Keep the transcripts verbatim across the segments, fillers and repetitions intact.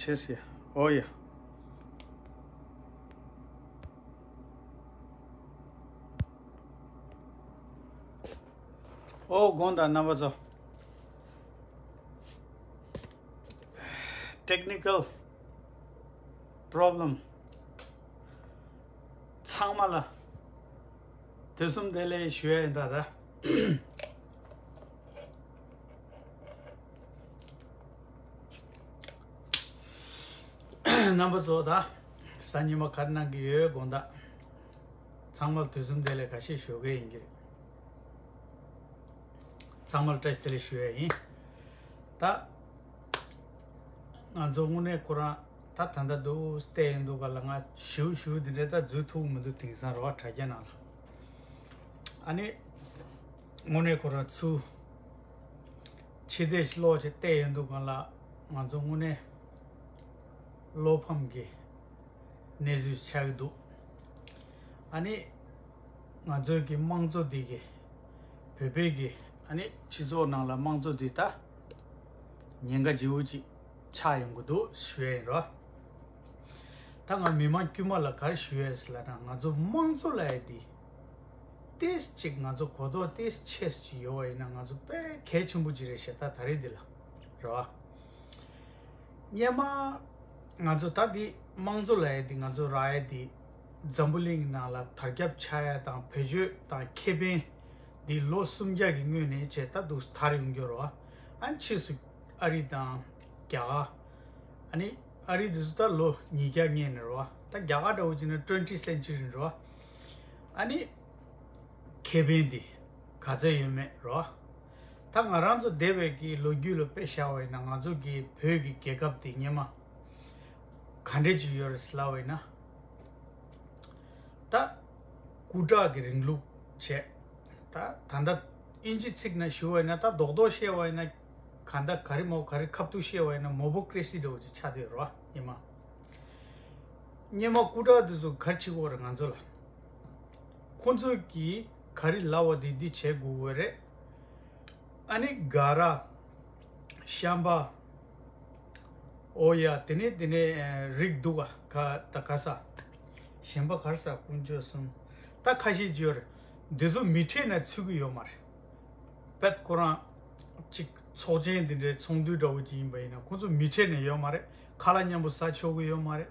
ཆེ་ཟེར། ཨོ་ཡ། ཨོ་དགོངས་དག་རྣམ་པ་ཚོ། Technical problem ཚང་མ་ལ་དུས་གསུམ་བདེ་ལེགས་ཞུ་ཡ་ཡིན་ད་ད། རྣམ་པ་ཚོ་ད་གཟའ་ཉི་མ་ག་རེ་གནང་གི་ཡོད་དགོངས་དག་ཚང་མ་ལ་དུས་གསུམ་བདེ་ལེགས་ཁ་ཤས་ཞུ་གི་ཡིན་གྱི་རེད། ཚང་མ་ལ་བཀྲ་ཤིས་བདེ་ལེགས་ཞུ་ཡ་ཡིན། ད་ང་ཚོ་དངོས་གནས་ཁོ་རང་ད་ད་ལྟ་འདུག་བལྟས་ཡོང་དུས་ག་ལ་ང་ཞིའུ་ཞིའུ་འདི་འདྲའི་ད་འཛུལ་ཐུབ་མི་འདུག་དེང་སང་རེད་བ་དྲ་རྒྱ་ནང་ལ། ཨ་ནི་དངོས་གནས་ཁོ་རང་ཚུར་ཕྱི་བལྟས་ཤིག་ལོག་ཅིག་བལྟས་ཡོང་དུས་ག་ལ་ང་ཚོ་དངོས་གནས་བློ་ཕམ་གྱི་གནས་ཚུལ་ཆགས་ཀྱི་འདུག་ཨ་ནི་ང་ཚོའི་གི་དམངས་གཙོ་འདི་གི་བོད་པའི་གི་ཨ་ནི་སྤྱི་ཚོགས་ནང་ལ་དམངས་གཙོ་འདི་ད་ཉེན་ཁ་ལྗིད་པོ་ཅིག་ཆགས་ཡོང་གི་འདུག་ཞུ་ཡ་ཡིན་རོ། ད་ང་མི་མང་དཀྱུས་མ་ལ་ག་རེ་ཞུ་ཡ་ཡིན་ཟེར་ལབ་ན་ང་ཚོ་དམངས་གཙོ་ལབ་ཡ་འདི་ཏིས་ཅིག་ང་ཚོ་གོ་རྟོགས་ཏིས་ཆེ་ཅིག་ཡོད་པ་ཡིན་ན་ང་ཚོ་དཔེ་གལ་ཆེན་པོ་ཅིག་རེད་ཤག་ད་ད་རེས་འདི་ལ་རོ། སྔོན་མ་ང་ཚོ་ད་འདི་དམངས་གཙོ་ལབ་ཡ་འདི་ང་ཚོ་རག་ཡ་འདི་འཛམ་བུ་གླིང་གི་ནང་ལ་དར་ཁྱབ་ཆགས་ཡ་དང་བེད་སྤྱོད་དང་ཁེ་ཕན་འདི་ལོ་སུམ་བརྒྱ་གི་སྔོན་ནས་བྱས་ད་འདུག་དར་ཡོང་རྒྱུ་རེད་བ། ཨ་ནི་ཕྱིས་སུ་ཨ་རི་དང་རྒྱ་གར་ཨ་ནི་ཨ་རི་འདི་ཚོ་ད་ལོ་ཉིས་བརྒྱ་སྔོན་ནས་རེད་བ། ད་རྒྱ་གར་འདྲ་བོ་བྱས་ན་ཊུ་ཝེན་ཊི་སེན་ཅུ་རི་རེད་བ། ཨ་ནི་ཁེ་ཕན་འདི་ག་ཚད་ཡོད་མེད་རོ། ད་ང་རང་ཚོ་འདས་པའི་གི་ལོ་རྒྱུས་ལ་དཔེ་བཞག་པ་ཡིན་ན་ང་ཚོ་གི་བོད་ཀྱི་རྒྱལ་ཁབ་འདི་སྔོན་མ་ག་འདྲས་ཅིག་ཡོད་རེད་ཟེར་ལབ་པ་ཡིན་ན། ད་སྐུ་དྲག་གི་རིང་ལུགས་བྱས། ད་ད་ལྟ་དབྱིན་ཇི་ཚིག་ནང་ཞུ་བ་ཡིན་ན་ད་རྡོག་རྡོག་བཤད་པ་ཡིན་ན་ག་ད་ག་རེ་མོ་ག་རེ་ཁ་ཐུག་བཤད་པ་ཡིན་ན་མོ་བོ་ཀྲེ་སི་འདྲ་བོ་ཅིག་ཆགས་བསྡད་ཡོད་རེད་བ་སྔོན་མ། སྔོན་མ་སྐུ་དྲག་དེ་ཚོ་ག་རེ་བྱེད་ཀྱི་ཡོད་རེད་ང་ཚོ་ལ། ཁོ་ཚོས་ཀྱིས་ག་རེ་ལབ་པ་དེ་འདི་བྱེད་དགོས་ཀྱི་རེད། ཨ་ནི་ག་ར། ཤམ་པ། ཨོ་ཡ་དེ་ནས་དེ་ནས་རིགས་འདུག་ག་ག་ད་ག་ས། གཞན་པ་ག་རེ་ས་དཀོན་མཆོག་གསུམ། ད་ཁ་ཤས་ཅིག་ཡོད་རེད། འདི་ཚོ་མི་ཁྲིད་ན་ཚུད་ཀྱི་ཡོད་མ་རེད། དཔེ་ཁོ་རང་ཅིག་ཚོགས་ཆེན་འདི་འདྲའི་ཚོགས་འདུ་འདྲ་བོ་ཅིག་ཡིན་པ་ཡིན་ན་ཁོ་ཚོ་མི་ཁྲིད་ནས་ཡོད་མ་རེད། ཁ་ལག་མཉམ་པོ་ཟ་ཆོག་གི་ཡོད་མ་རེད།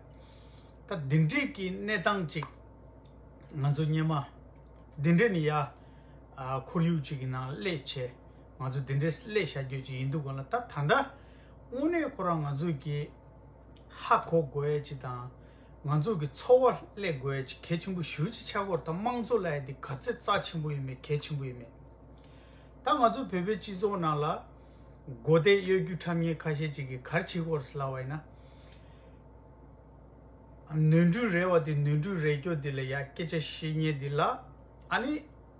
ད་འདི་འདྲའི་གི་གནས་སྟངས་ཅིག་ང་ཚོ་སྔོན་མ་འདི་འདྲའི་ནི་ཡ་ཨ་ཁོར་ཡུག་ཅིག་གི་ནང་སླེབས་བྱས་ང་ཚོ་འདི་འདྲའི་སླེབས་བཞག་རྒྱུ་ཅིག་ཡིན་འདུག་ག་ལ། ད་ད་ལྟ་དངོས་གནས་ཁོ་རང་ང་ཚོ་གི་ཧ་གོ་དགོས་ཡ་ཅིག་དང་། ང་ཚོ་གི་འཚོ་བ་སླེབས་དགོས་ཡ་ཅིག་གལ་ཆེན་པོ་ཞེ་པོ་ཅིག་ཆགས་ཀྱི་ཡོད་རེད། ད་དམངས་གཙོ་ལབ་ཡ་འདི་ག་ཚད་རྩ་ཆེན་པོ་ཡོད་མེད་གལ་ཆེན་པོ་ཡོད་མེད། ད་ང་ཚོ་བོད་པའི་སྤྱི་ཚོགས་ནང་ལ་མགོ་བདེ་གཡོ་སྒྱུ་ཁྲབ་མཁན་ཁ་ཤས་ཅིག་གིས་ག་རེ་བྱེད་ཀྱི་ཡོད་རེད་ཟེར་ལབ་པ་ཡིན་ན། ནོར་འཁྲུལ་རེད་བ་དེ་ནོར་འཁྲུལ་རེད་སྐྱོ་དེ་ལ་ཡ་སྐད་ཆ་བཤད་མཁན་དེ་ལ་ཨ་ནི་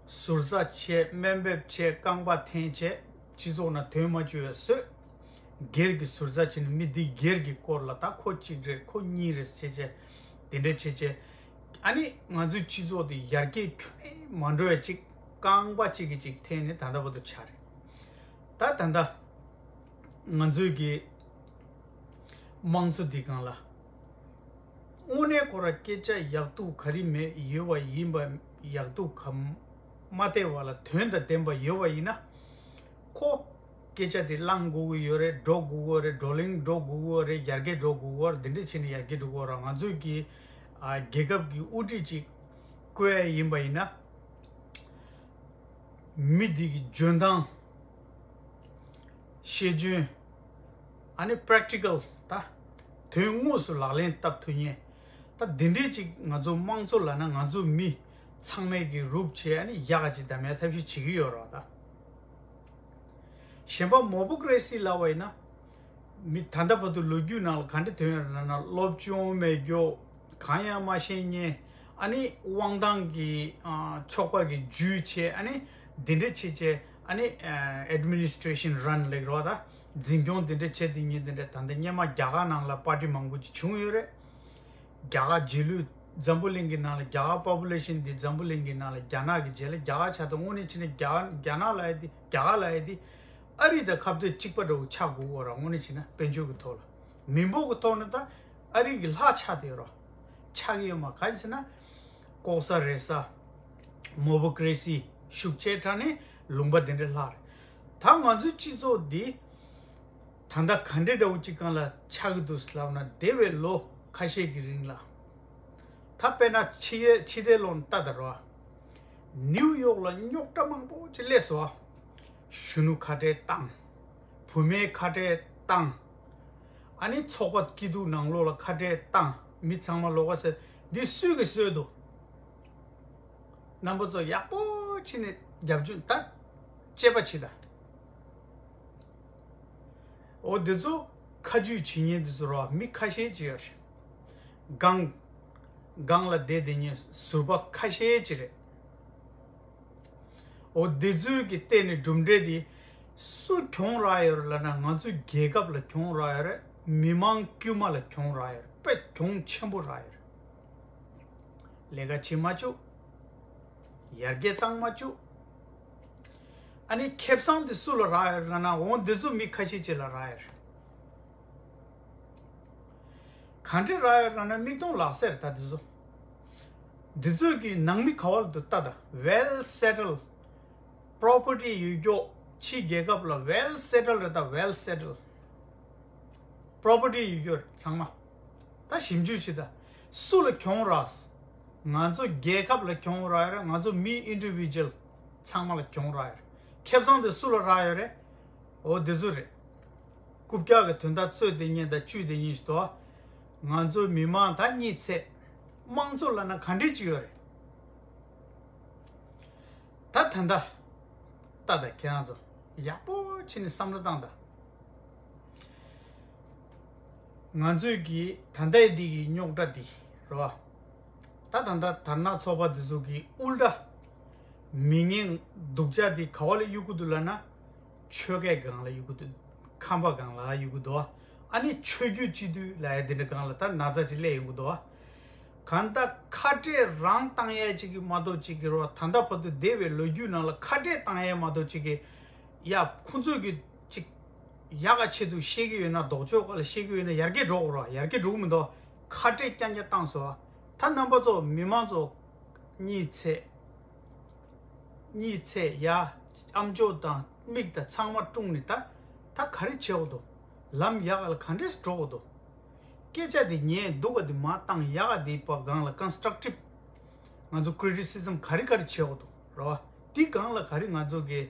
ཟུར་ཟ་བྱས་དམའ་འབེབས་བྱས་རྐང་པ་འཐེན་བྱས་སྤྱི་ཚོགས་ནང་དོན་མ་བཅུག་ཡ་བཟོས། སྒེར་གྱི་ཟུར་ཟ་བྱས་ནས་མི་འདི་སྒེར་གྱི་སྐོར་ལ་ད་ཁོ་གཅིག་རེད་ཁོ་གཉིས་རེད་བྱས་བྱས་དེ་འདྲ་བྱས་བྱས། ཨ་ནི་ང་ཚོའི་སྤྱི་ཚོགས་དེ་ཡར་རྒྱས་ཁྱོན་ནས་མ་འགྲོ་ཡ་ཅིག་རྐང་པ་གཅིག་གིས་གཅིག་འཐེན་ནས་ད་ལྟ་བར་དུ་ཆགས་རེད། ད་ད་ལྟ་ང་ཚོའི་གི་དམངས་གཙོ་འདི་སྒང་ལ་དངོས་གནས་ཁོ་ར་སྐད་ཆ་ཡག་སྡུག་ག་རེ་མེད་ཡོད་པ་ཡིན་པ་ཡག་སྡུག་ག་མ་བལྟས་པ་ལ་དོན་དང་ལྡན་པ་ཡོད་པ་ཡིན་ན། ཁོ་སྐད་ཆ་དེ་བླང་དགོས་ཀྱི་ཡོད་རེད། འགྲོ་དགོས་ཀྱི་ཡོད་རེད། བགྲོ་གླེང་འགྲོ་དགོས་ཀྱི་ཡོད་རེད། ཡར་རྒྱས་འགྲོ་དགོས་ཀྱི་ཡོད་རེད། འདི་འདྲ་བྱས་ནས་ཡར་རྒྱས་འགྲོ་དགོས་རེད། ང་ཚོས་ཀྱི་ཨ་རྒྱལ་ཁབ་ཀྱི་དབུ་ཁྲིད་ཅིག་བསྐོ་ཡ་ཡིན་པ་ཡིན་ན། མི་འདི་གི་འཇོན་ཐང་། ཤེས་འཇོན། ཨ་ནི་པེ་རེག་ཊི་ཀལ་ད། དོན་དངོས་སུ་ལག་ལེན་བསྟར་ཐུབ་མཁན། ད་འདི་འདྲའི་ཅིག་ང་ཚོ་དམངས་གཙོ་ལབ་ན་ང་ཚོ་མི་ཚང་མས་ཀྱི་རུབ་བྱས་ཨ་ནི་ཡག་ག་ཅིག་གདམ་ཡ་ཐབས་ཤེས་བྱེད་ཀྱི་ཡོད་རེད་བ་ད། གཞན་པ་མོ་པོ་ཀ་རེ་སི་ལབ་པ་ཡིན་ན། མི་ད་ལྟ་བར་དུ་ལོ་རྒྱུས་ནང་ལ་ག་འདྲ་ཐོན་ཡོད་རེད་ལབ་ན་སློབ་སྦྱོང་མེད་རྒྱུ། གང་ཡང་མ་ཤེས་མཁན། ཨ་ནི་དབང་ཐང་གི་ཨ་ཕྱོགས་པ་གི་རྒྱུས་བྱས་ཨ་ནི་འདི་འདྲ་བྱས་བྱས་ཨ་ནི་ཨ་ཨེཌ་མི་ནི་སི་ཊི་རེ་ཤན་རན་ལབ་ཀྱི་རེད་བ་ད། འཛིན་སྐྱོང་འདི་འདྲ་བྱས་འདི་ངས་འདི་འདྲ་ད་ལྟ་སྔོན་མ་རྒྱ་གར་ནང་ལ་པར་ཊི་མང་པོ་ཅིག་བྱུང་ཡོད་རེད། རྒྱ་གར་རྗེས་ལུས་འཛམ་བུ་གླིང་གི་ནང་ལ་རྒྱ་གར་པོ་པུ་ལེ་ཤན་འདི་འཛམ་བུ་གླིང་གི་ནང་ལ་རྒྱ་ནག་གི་རྗེས་ལ་རྒྱ་གར་ཆགས་འདུག་དངོས་གནས་བྱས་ན་རྒྱ་རྒྱ་ནག་ལབ་ཡ་འདི་རྒྱ་གར་ལབ་ཡ་འདི་ཨ་རི་དང་ཁ་གཏད་གཅིག་པ་འདྲ་བོ་ཆགས་དགོས་ཀྱི་ཡོད་རེད། དངོས་གནས་བྱས་ན་དཔལ་འབྱོར་གྱི་ཐོག་ལ། མི་འབོར་གྱི་ཐོག་ནས་ད་ཨ་རི་གི་ལྷག་ཆགས་དེ་རོ། ཆགས་ཀྱི་ཡོད་མ་ག་ཅི་ཟེར་ན། ལྐོག་ཟ་རེད་ཟ། མོ་བོ་ཀ་རེ་སི་ཤུགས་ཆེ་དྲགས་ནས་ལུང་པ་དེ་འདྲ་ལྷག་རེད། ད་ང་ཚོའི་སྤྱི་ཚོགས་འདི་ད་ལྟ་ག་འདྲའི་འདྲ་བོ་ཅིག་སྒང་ལ་ཆགས་ཀྱི་འདུག་ལབ་ན། འདས་པའི་ལོ་ཁ་ཤས་ཀྱི་རིང་ལ། ད་དཔེར་ན་ཕྱི་ཡས་ཕྱི་ཟླའི་ལོ་ནས་ལྟ་དང་རོ། ནིའུ་ཡོག་ལ་རྙོག་དྲ་མང་པོ་ཅིག་སླེབས་སོང་། གཞོན་ནུ་ཁ་བྲལ་བཏང་། བུད་མེད་ཁ་བྲལ་བཏང་། ཨ་ནི་ཚོགས་པ་སྐྱིད་སྡུག་ནང་ལོགས་ལ་ཁ་བྲལ་བཏང་། མི་ཚང་མ་ལོགས་ཀ་ཟེར། འདི་སུས་ཀྱིས་བཟོས་འདུག་རྣམ་པ་ཚོ་ཡག་པོ་བྱས་ནས་རྒྱབ་ལྗོངས་ད་དཔྱད་པ་བྱེད་ད། འོ་འདི་ཚོ་ཁ་བརྒྱུད་བྱེད་མཁན་འདི་ཚོ་རོ། མི་ཁ་ཤས་ཅིག་ཡོད་རེད། སྒང་སྒང་ལ་བསྡད་བསྡད་མཁན་ཟུར་པ་ཁ་ཤས་ཅིག་རེད། འོ་འདི་ཚོའི་གི་སྟེང་ནས་གྲུབ་འབྲས་དེ་སུ་གྱོང་རག་ཡོད་རེད་ལབ་ན། ང་ཚོའི་རྒྱལ་ཁབ་ལ་གྱོང་རག་ཡོད་རེད། མི་མང་དཀྱུས་མ་ལ་གྱོང་རག་ཡོད་རེད། དཔེ་གྱོང་ཆེན་པོ་རག་ཡོད་རེད། ལས་ཀ་བྱེད་མ་བཅུག་ཡར་རྒྱས་བཏང་མ་བཅུག་ཨ་ནི་ཁེ་བཟང་དེ་སུ་ལ་རག་ཡོད་རེད་ལབ་ན། འོ་འདི་ཚོ་མི་ཁ་ཤས་ཅིག་ལ་རག་ཡོད་རེད། ག་འདྲས་རག་ཡོད་རེད་ལབ་ན། མིག་མཐོང་ལག་ཟིན་རེད། ད་འདི་ཚོ་འདི་ཚོའི་གི་ནང་མི་ག་བ་ལ་འདུག་ལྟ་དང་། well settled property ཡོད་ཀྱོག་ཕྱི་རྒྱལ་ཁབ་ལ་well settled རེད། ད་well settled property ཡོད་ཀྱོག་རེད་ཚང་མ། ད་ཞིབ་འཇུག་བྱེད་ད། སུ་ལ་གྱོང་རག་ང་ཚོ་རྒྱལ་ཁབ་ལ་གྱོང་རག་ཡོད་རེད། ང་ཚོ་མི་individual ཚང་མ་ལ་གྱོང་རག་ཡོད་རེད། ཁེ་བཟང་དེ་སུ་ལ་རག་ཡོད་རེད། འོ་འདི་ཚོ་རེད། རྐུབ་བཀྱག་གི་དོན་དག་རྩོད་བསྡད་མཁན་དང་བཅུག་བསྡད་མཁན་ཞིག་འདུག་ང་ཚོའི་མི་མང་ད་གཉིད་ཚད། དམངས་གཙོ་ལབ་ན་ག་འདྲས་ཅིག་ཡོད་རེད། ད་ད་ལྟ་ལྟ་དང་། ཁྱེད་རང་ཚོ་ཡག་པོ་བྱས་ནས་བསམ་བློ་བཏང་དང་། ང་ཚོས་ཀྱི་ད་ལྟའི་འདི་གི་རྙོག་དྲ་འདི་རེད་བ། ད་ད་ལྟ་དར་ནག་ཚོགས་པ་འདི་ཚོ་གི་དབུལ་དྲ་མི་ངན་སྡུག་ཅག་འདི་ག་བ་ལ་གཡུག་གི་འདུག་ལབ་ན། ཆོས་སྐད་སྒང་ལ་གཡུག་གི་འདུག་ཁམས་པ་སྒང་ལ་གཡུག་གི་འདུག་ཨ་ནི་ཆོས་བརྒྱུད་སྤྱི་འཐུས་ལབ་ཡ་འདི་འདྲ་སྒང་ལ་ད་ན་ཚ་ཅིག་སླེབས་ཡོང་གི་འདུག་གང་ལྟར་ཁ་བྲལ་རང་བཏང་ཡས་ཅིག་གི་མ་གཏོགས་ཅིག་གི་རོ། ད་ལྟ་བར་དུ་འདས་པའི་ལོ་རྒྱུས་ནང་ལ་ཁ་བྲལ་བཏང་ཡས་མ་གཏོགས་ཅིག་གི། ཡ་ཁོང་ཚོས་ཀྱི་ཅིག་ཡག་ག་ཆེད་དུ་བཤད་ཀྱི་ཡོད་ན། ལྡོག་ཕྱོགས་སྒང་ལ་བཤད་ཀྱི་ཡོད་ན་ཡར་རྒྱས་འགྲོ་དགོས་རོ། ཡར་རྒྱས་འགྲོ་གི་མི་འདུག་ཁ་བྲལ་རྐྱང་རྐྱང་བཏང་སོང་། ད་རྣམ་པ་ཚོ་མི་མང་ཚོ་གཉིད་ཚད། གཉིད་ཚད་ཡ། ཨམ་ཅོག་དང་མིག་དང་ཚང་མ་བཀྲུངས་ནས་ད་ད་ག་རེ་བྱེད་དགོས་འདུག་ལམ་ཡག་ག་ལ་ག་འདྲས་འགྲོ་དགོས་འདུག་སྐད་ཆ་དེ་ཉན། སྡུག་ག་དེ་མ་བཏང་། ཡག་ག་དེ་པ་སྒང་ལ་constructive ང་ཚོ་criticism ག་རེ་ག་རེ་བྱེད་དགོས་འདུག་རེད་བ། དེ་སྒང་ལ་ག་རེ་ང་ཚོ་གི་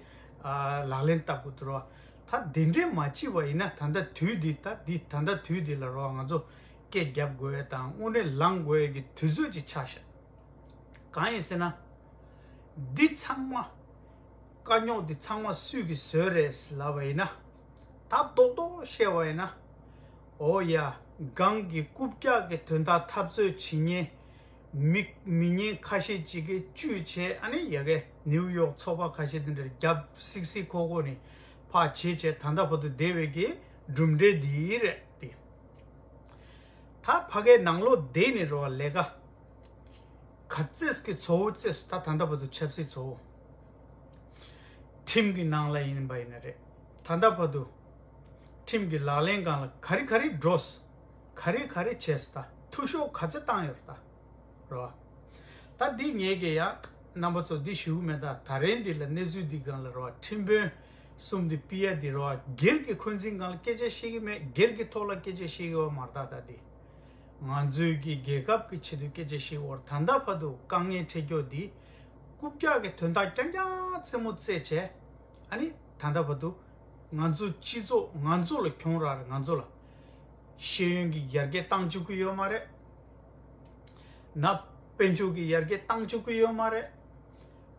ཨ་ལག་ལེན་བསྟར་དགོས་འདུག་རེད་བ། ད་དེ་འདྲས་མ་བྱས་པ་ཡིན་ན། ད་ལྟ་དུས་འདི་ད་འདི་ད་ལྟ་དུས་འདི་ལ་རེད་བ། ང་ཚོ་སྐད་རྒྱབ་དགོས་དང་དངོས་གནས་ལངས་དགོས་ཀྱི་དུས་ཚོད་ཅིག་ཆགས་ཤག་གང་ཡིན་ཟེར་ན། འདི་ཚང་མ། དཀའ་རྙོག་འདི་ཚང་མ་སུས་ཀྱིས་བཟོས་རེད་ལབ་པ་ཡིན་ན། ད་རྡོག་རྡོག་བཤད་པ་ཡིན་ན། འོ་ཡ། སྒང་གི་རྐུབ་བཀྱག་གི་དོན་དག་འཐབ་རྩོད་བྱེད་མཁན་མི་མི་ངན་ཁ་ཤས་ཅིག་གིས་བཅུག་བྱས། ཨ་ནི་ཡ་གི་ནིའུ་ཡོག་ཚོགས་པ་ཁ་ཤས་དེ་འདྲར་རྒྱབ་སིག་སིག་ཁོག་ཁོག་ནས་ཕར་བྱས་བྱས། ད་ལྟ་བར་དུ་བསྡད་པའི་གི་གྲུབ་འབྲས་འདི་རེད་དེ། ད་ཕ་གའི་ནང་ལོགས་བསྡད་ནས་རོ། ལས་ཀ་ག་ཚད་ཀྱི་གཙོ་བོ་བྱས་སོང་། ད་ད་ལྟ་བར་དུ་ཆབ་སྲིད་གཙོ་བོ། ཁྲིམས་ཀྱི་ནང་ལ་ཡིན་པ་ཡིན་ན་རེད། ད་ལྟ་བར་དུ་ཁྲིམས་ཀྱི་ལག་ལེན་སྒང་ལ་ག་རེ་ག་རེ་འགྲོ་སོང་། ག་རེ་ག་རེ་བྱས་སོང་། ད་འཐུས་ཤོར་ག་ཚད་བཏང་ཡོད་རེད་ད། རེད་བ། ད་འདི་ངས་ཀྱི་ཡང་རྣམ་པ་ཚོ་འདི་ཞུ་གི་མེད། ད་ད་རིང་འདི་ལ་གནས་ཚུལ་འདི་སྒང་ལ་རེད་བ། ཁྲིམས་དཔོན་གསུམ་འདི་ཕུད་ཡ་འདི་རེད་བ། སྒེར་གྱི་འཁོན་འཛིན་སྒང་ལ་སྐད་ཆ་བཤད་ཀྱི་མེད། སྒེར་གྱི་ཐོག་ལ་སྐད་ཆ་བཤད་ཀྱི་ཡོད་མ་རེད་ད། ད་འདི་ང་ཚོའི་གི་རྒྱལ་ཁབ་ཀྱི་ཆེད་དུ་སྐད་ཆ་བཤད་ཀྱི་ཡོད་རེད། ད་ལྟ་བར་དུ་དཀའ་ངལ་འཕྲད་ཀྱོག་འདི་རྐུབ་བཀྱག་གི་དོན་དག་རྐྱང་རྐྱང་རྩེད་མོ་རྩེད་བྱས། ཨ་ནི་ད་ལྟ་བར་དུ་ང་ཚོ་སྤྱི་ཚོགས་ང་ཚོ་ལ་གྱོང་རག་རེད། ང་ཚོ་ལ། ཤེས་ཡོན་གྱི་ཡར་རྒྱས་བཏང་བཅུག་གི་ཡོད་མ་རེད། ན་དཔལ་འབྱོར་གྱི་ཡར་རྒྱས་བཏང་བཅུག་གི་ཡོད་མ་རེད།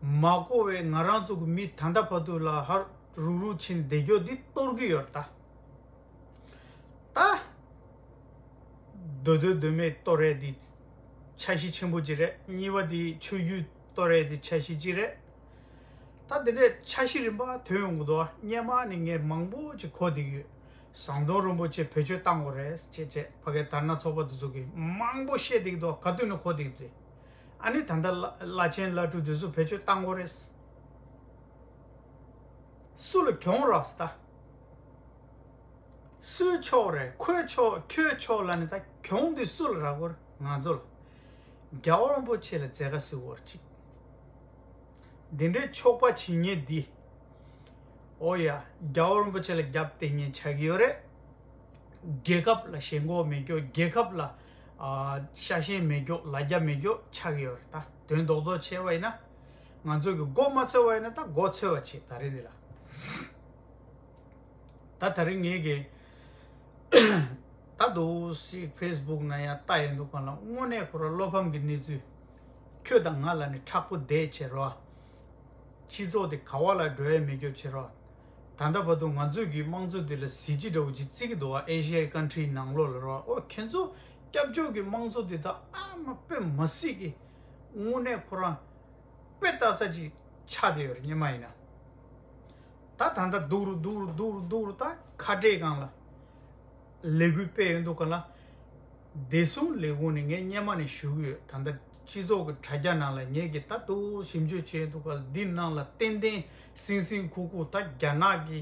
མ་གོ་བའི་ང་རང་ཚོ་གི་མི་ད་ལྟ་བར་དུ་ལ་ཧར་རུག་རུག་ཕྱིན་བསྡད་རྒྱུ་འདི་གཏོར་གི་ཡོད་རེད་ད། ད་མདོ་སྟོད་མདོ་སྨད་གཏོར་ཡས་འདི་འཆར་གཞི་ཆེན་པོ་ཅིག་རེད། གཉིས་པ་འདི་ཆོས་བརྒྱུད་གཏོར་ཡས་འདི་འཆར་གཞི་ཅིག་རེད། ད་དེ་འདྲའི་འཆར་གཞི་རིམ་པ་ཐོན་ཡོང་གི་འདུག་སྔོན་མ་ནས་ངས་མང་པོ་ཅིག་གོ་བསྡད་ཀྱི་ཡོད། ཟམ་གདོང་རིན་པོ་ཆེ་བེད་སྤྱོད་བཏང་དགོས་རེད་ཅེས་བྱས། ཕ་གའི་དར་ནག་ཚོགས་པ་དེ་ཚོ་གིས་མང་པོ་བཤད་བསྡད་ཀྱི་འདུག་ག་དུས་ནས་གོ་བསྡད་ཀྱི་འདུག་ཨ་ནི་ད་ལྟ་བླ་བླ་ཆེན་བླ་སྤྲུལ་དེ་ཚོ་བེད་སྤྱོད་བཏང་དགོས་རེད། སུ་ལ་གྱོང་རག་སོང་ད། སུའི་ཕྱོགས་རེད། ཁོའི་ཕྱོགས། ཁྱོའི་ཕྱོགས་ལབ་ནས། ད་གྱོང་དེ་སུ་ལ་རག་གི་རེད། ང་ཚོ་ལ། རྒྱལ་བ་རིན་པོ་ཆེ་ལ་མཛད་དཀའ་བཟོས་པ་རེད་ཅིག་འདི་འདྲའི་ཆོག་པ་བྱེད་མཁན་འདི། ཨོ་ཡ། རྒྱལ་བ་རིན་པོ་ཆེ་ལ་རྒྱབ་གཏད་མཁན་ཆགས་ཀྱི་ཡོད་རེད། རྒྱལ་ཁབ་ལ་ཞེན་ཁོག་མེད་རྒྱུ། རྒྱལ་ཁབ་ལ་ཨ་ཤ་ཞེན་མེད་རྒྱུ། ལ་རྒྱ་མེད་རྒྱུ་ཆགས་ཀྱི་ཡོད་རེད། ད་དོན་རྡོག་རྡོག་བྱས་པ་ཡིན་ན། ང་ཚོ་གི་མགོ་མ་ཚོས་པ་ཡིན་ན། ད་མགོ་ཚོས་པ་བྱེད། ད་རེས་འདི་ལ། ད་ད་རིང་ངས་གི་ད་འདུག་སེ་ཕེ་སི་བུག་ན་ཡང་ལྟ་ཡོང་དུས་སྒང་ལ། དངོས་གནས་ཁོ་རང་བློ་ཕམ་གྱི་གནས་ཚུལ། ཁྱོད་དང་ང་ལ་ནི་མཁྲེགས་པོ་བསྡད་བྱས་རོགས། སྤྱི་ཚོགས་དེ་ག་བ་ལ་འགྲོ་ཡ་མེད་རྒྱུ་བྱས་རོགས། ད་ལྟ་བར་དུ་ང་ཚོས་ཀྱི་དམངས་གཙོ་དེ་ལ་གཟི་བརྗིད་འདྲ་བོ་ཅིག་བརྩི་གི་འདུག་བ། ཨེ་ཤི་ཡའི་ཀན་ཊི་རི་ནང་ལོགས་ལ་རོགས། ཨོ། ཁྱེད་ཚོ་སྐྱབས་བཅོལ་གྱི་དམངས་གཙོ་དེ་ད་ཨ་མ་དཔེ་མི་སྲིད་ཀྱི། དངོས་གནས་ཁོ་རང་དཔེ་ལྟ་ས་ཅིག་ཆགས་བསྡད་ཡོད་རེད། སྔོན་མ་ཡིན་ན། ད་ད་ལྟ་སྡུག་རུ་སྡུག་རུ་སྡུག་རུ་སྡུག་རུ། ད་ཁ་བྲལ་སྒང་ལ་ལས་འགུལ་སྤེལ་ཡོང་དུས་སྒང་ལ། བདེ་སྲུང་ལས་ཁུངས་ནས་ངས་སྔོན་མ་ནས་ཞུ་གི་ཡོད། ད་ལྟ་སྤྱི་ཚོགས་ཀྱི་དྲ་རྒྱ་ནང་ལ་ངས་ཀྱི་ད་དུང་ཞིབ་འཇུག་བྱས་ཡོང་དུས་སྒང་ལ། འདི་ནང་ལ་ཏན་ཏན་སིང་སིང་ཁུག་ཁུག་ད་རྒྱ་ནག་གི་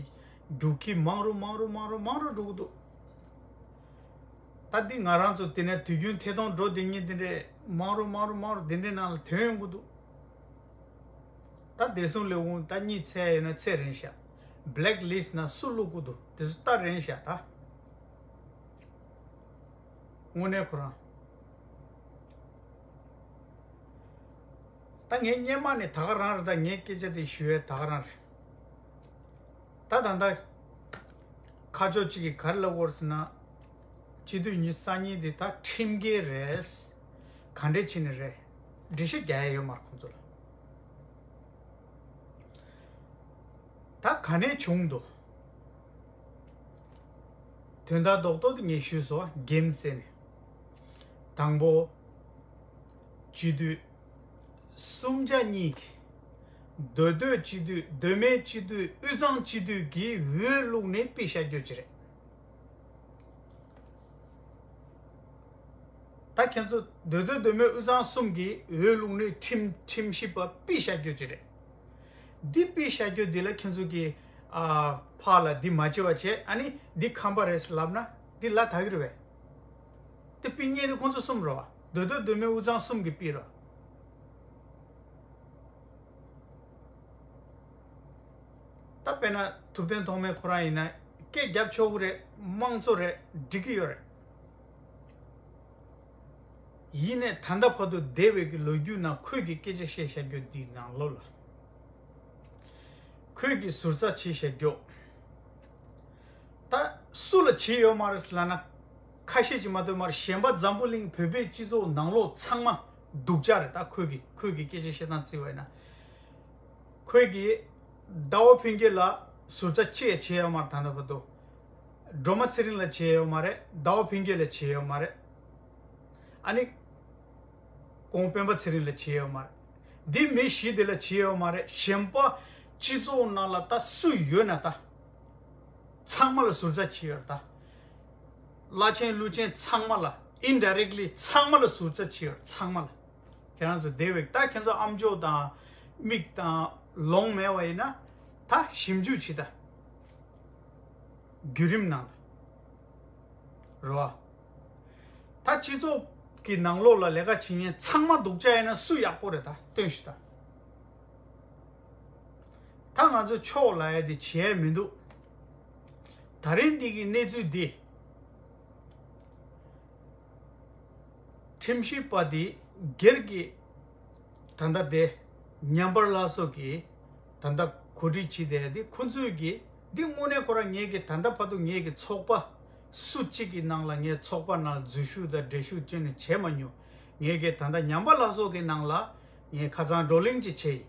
རྒྱུག་ཁྱི་མང་རུ་མང་རུ་མང་རུ་མང་རུ་འགྲོ་གི་འདུག་ད་འདི་ང་རང་ཚོ་དེ་ནས་དུས་རྒྱུན་ཐད་གཏོང་འགྲོ་བསྡད་མཁན་དེ་འདྲས་མང་རུ་མང་རུ་མང་རུ་དེ་འདྲའི་ནང་ལ་ཐོན་ཡོང་གི་འདུག་ད་བདེ་སྲུང་ལས་ཁུངས་ད་གཉིད་སད་ཡོད་ན་ཚད་རན་ཤག་བྷེ་ལེག་ལིསི་ནང་སུ་བླུག་གི་འདུག་དེ་ཚོ་ལྟ་རན་ཤག་ད་དངོས་གནས་ཁོ་རང་། ད་ངས་སྔོན་མ་ནས་ད་ག་རང་རེད། ད་ངས་སྐད་ཆ་དེ་ཞུ་ཡས་ད་ག་རང་རེད། ད་ད་ད་ཁ་ཕྱོགས་གཅིག་གིས་ག་རེ་ལབ་ཡོད་རེད་ཟེར་ན། སྤྱི་འཐུས་ཉི་ཤུ་རྩ་གཉིས་དེ་ད་ཁྲིམས་འགལ་རེད། ག་འདྲས་བྱས་ནས་རེད། འགྲེལ་བཤད་རྒྱག་ཡ་ཡོད་མ་རེད་ཁོང་ཚོ་ལ། ད་ག་ནས་བྱུང་འདུག་དོན་དག་རྡོག་རྡོག་དེ་ངས་ཞུས་སོང་། འགན་བཙལ་ནས། དང་པོ། སྤྱི་འཐུས་གསུམ་ཆ་གཉིས་ཀྱིས། མདོ་སྟོད་སྤྱི་འཐུས། མདོ་སྨད་སྤྱི་འཐུས། དབུས་གཙང་སྤྱི་འཐུས་ཀྱིས་འོས་བླུགས་ནས་ཕུད་བཞག་རྒྱུ་ཅིག་རེད། ད་ཁྱེད་ཚོ་མདོ་སྟོད་མདོ་སྨད་དབུས་གཙང་གསུམ་གྱིས་འོས་བླུགས་ནས་ཁྲིམས་ཁྲིམས་ཞིབ་པ་ཕུད་བཞག་རྒྱུ་ཅིག་རེད། འདི་ཕུད་བཞག་རྒྱུ་འདི་ལ་ཁྱེད་ཚོ་གིས་ཨ་ཕར་ལ་འདི་མ་བྱེད་པ་བྱས། ཨ་ནི་འདི་ཁམས་པ་རེད་ལབ་ན་འདི་ལ་དག་གི་རེད་པས། དེ་ཕུད་མཁན་དེ་ཁོང་ཚོ་གསུམ་རེད་པ། མདོ་སྟོད་མདོ་སྨད་དབུས་གཙང་གསུམ་གྱིས་ཕུད་རེད། ད་དཔེར་ན་ཐུབ་བསྟན་ཐོགས་མེད་ཁོ་རང་ཡིན་ན་སྐད་རྒྱབ་ཆོག་གི་རེད། དམངས་གཙོ་རེད། འགྲིག་གི་ཡོད་རེད། ཡིན་ནའི་ད་ལྟ་བར་དུ་འདས་པའི་གི་ལོ་རྒྱུས་ནང་ཁོས་ཀྱི་སྐད་ཆ་བཤད་བཞག་རྒྱུ་འདིའི་ནང་ལོགས་ལ། ཁོས་ཀྱི་ཟུར་ཟ་བྱས་བཞག་རྒྱུ། ད་སུ་ལ་བྱས་ཡོད་མ་རེད་ལབ་ན། ཁ་ཤས་ཀྱིས་མ་གཏོགས་མ་རེད། གཞན་པ་འཛམ་བུ་གླིང་བོད་པའི་སྤྱི་ཚོགས་ནང་ལོགས་ཚང་མ་སྡུག་ཅག་རེད། ད་ཁོས་ཀྱི་ཁོས་ཀྱི་སྐད་ཆ་བཤད་སྟངས་བརྩི་བ་ཡིན་ན། ཁོས་ཀྱི་ཟླ་བ་ཕུན་སྐྱིད་ལ་ཟུར་ཟ་ཅི་ཡང་བྱས་ཡོད་མ་རེད། ད་ལྟ་བར་དུ་སྒྲོལ་མ་ཚེ་རིང་ལ་བྱས་ཡོད་མ་རེད། ཟླ་བ་ཕུན་སྐྱིད་ལ་བྱས་ཡོད་མ་རེད། ཨ་ནི་ཁོང་སྤེན་པ་ཚེ་རིང་ལ་བྱས་ཡོད་མ་རེད། འདི་མི་བཞི་དེ་ལ་བྱས་ཡོད་མ་རེད། གཞན་པ་སྤྱི་ཚོགས་ནང་ལ་ད་སུ་ཡོད་ན་ད་ཚང་མ་ལ་ཟུར་ཟ་བྱས་ཡོད་རེད། ད་བླ་ཆེན་ཀླུ་ཆེན་ཚང་མ་ལ། ཨིན་ཌའི་རེག་ལི་ཚང་མ་ལ་ཟུར་ཟ་བྱས་ཡོད་རེད། ཚང་མ་ལ། ཁྱེད་རང་ཚོ་དེ་བས་ད་ཁྱེད་ཚོ་ཨམ་ཅོག་དང་མིག་དང་ལོང་མེད་པ་ཡིན་ན་ད་ཞིབ་འཇུག་བྱེད་ད། བརྒྱུད་རིམ་ནང་ལ་རེད་པ། ད་སྤྱི་ཚོགས་ཀྱི་ནང་ལོགས་ལ་ལས་ཀ་བྱེད་མཁན་ཚང་མ་སྡུག་ཅག་ཡིན་ན་སུ་ཡག་པོ་རེད། ད་སྟོན་ཞུ་ད། ད་ང་ཚོ་ཕྱོགས་ལ་ཡ་དེ་བྱས་མི་འདུག་ད་རིང་འདི་གི་གནས་ཚུལ་འདི། ཁྲིམས་ཞིབ་པ་འདི་སྒེར་གྱི་ད་ལྟ་དེ་ཉམས་པར་ལྷ་སོགས་ཀྱི་ད་ལྟ་གོ་སྒྲིག་བྱས་བསྡད་དེ་ཁོང་ཚོས་ཀྱི་འདི་དངོས་གནས་ཁོ་རང་ངས་ཀྱི་ད་ལྟ་བར་དུ་ངས་ཀྱི་ཚོགས་པ་སུ་གཅིག་གི་ནང་ལ་ངས་ཚོགས་པ་ནང་འཛུལ་ཞུགས་དང་འགྲན་ཞུགས་བྱས་ནས་བྱས་མ་མྱོང་། ངས་ཀྱི་ད་ལྟ་ཉམས་པ་ལྷ་སོགས་ཀྱི་ནང་ལ་ངས་ཁ་སང་བགྲོ་གླེང་ཅིག་བྱས་ཡིན།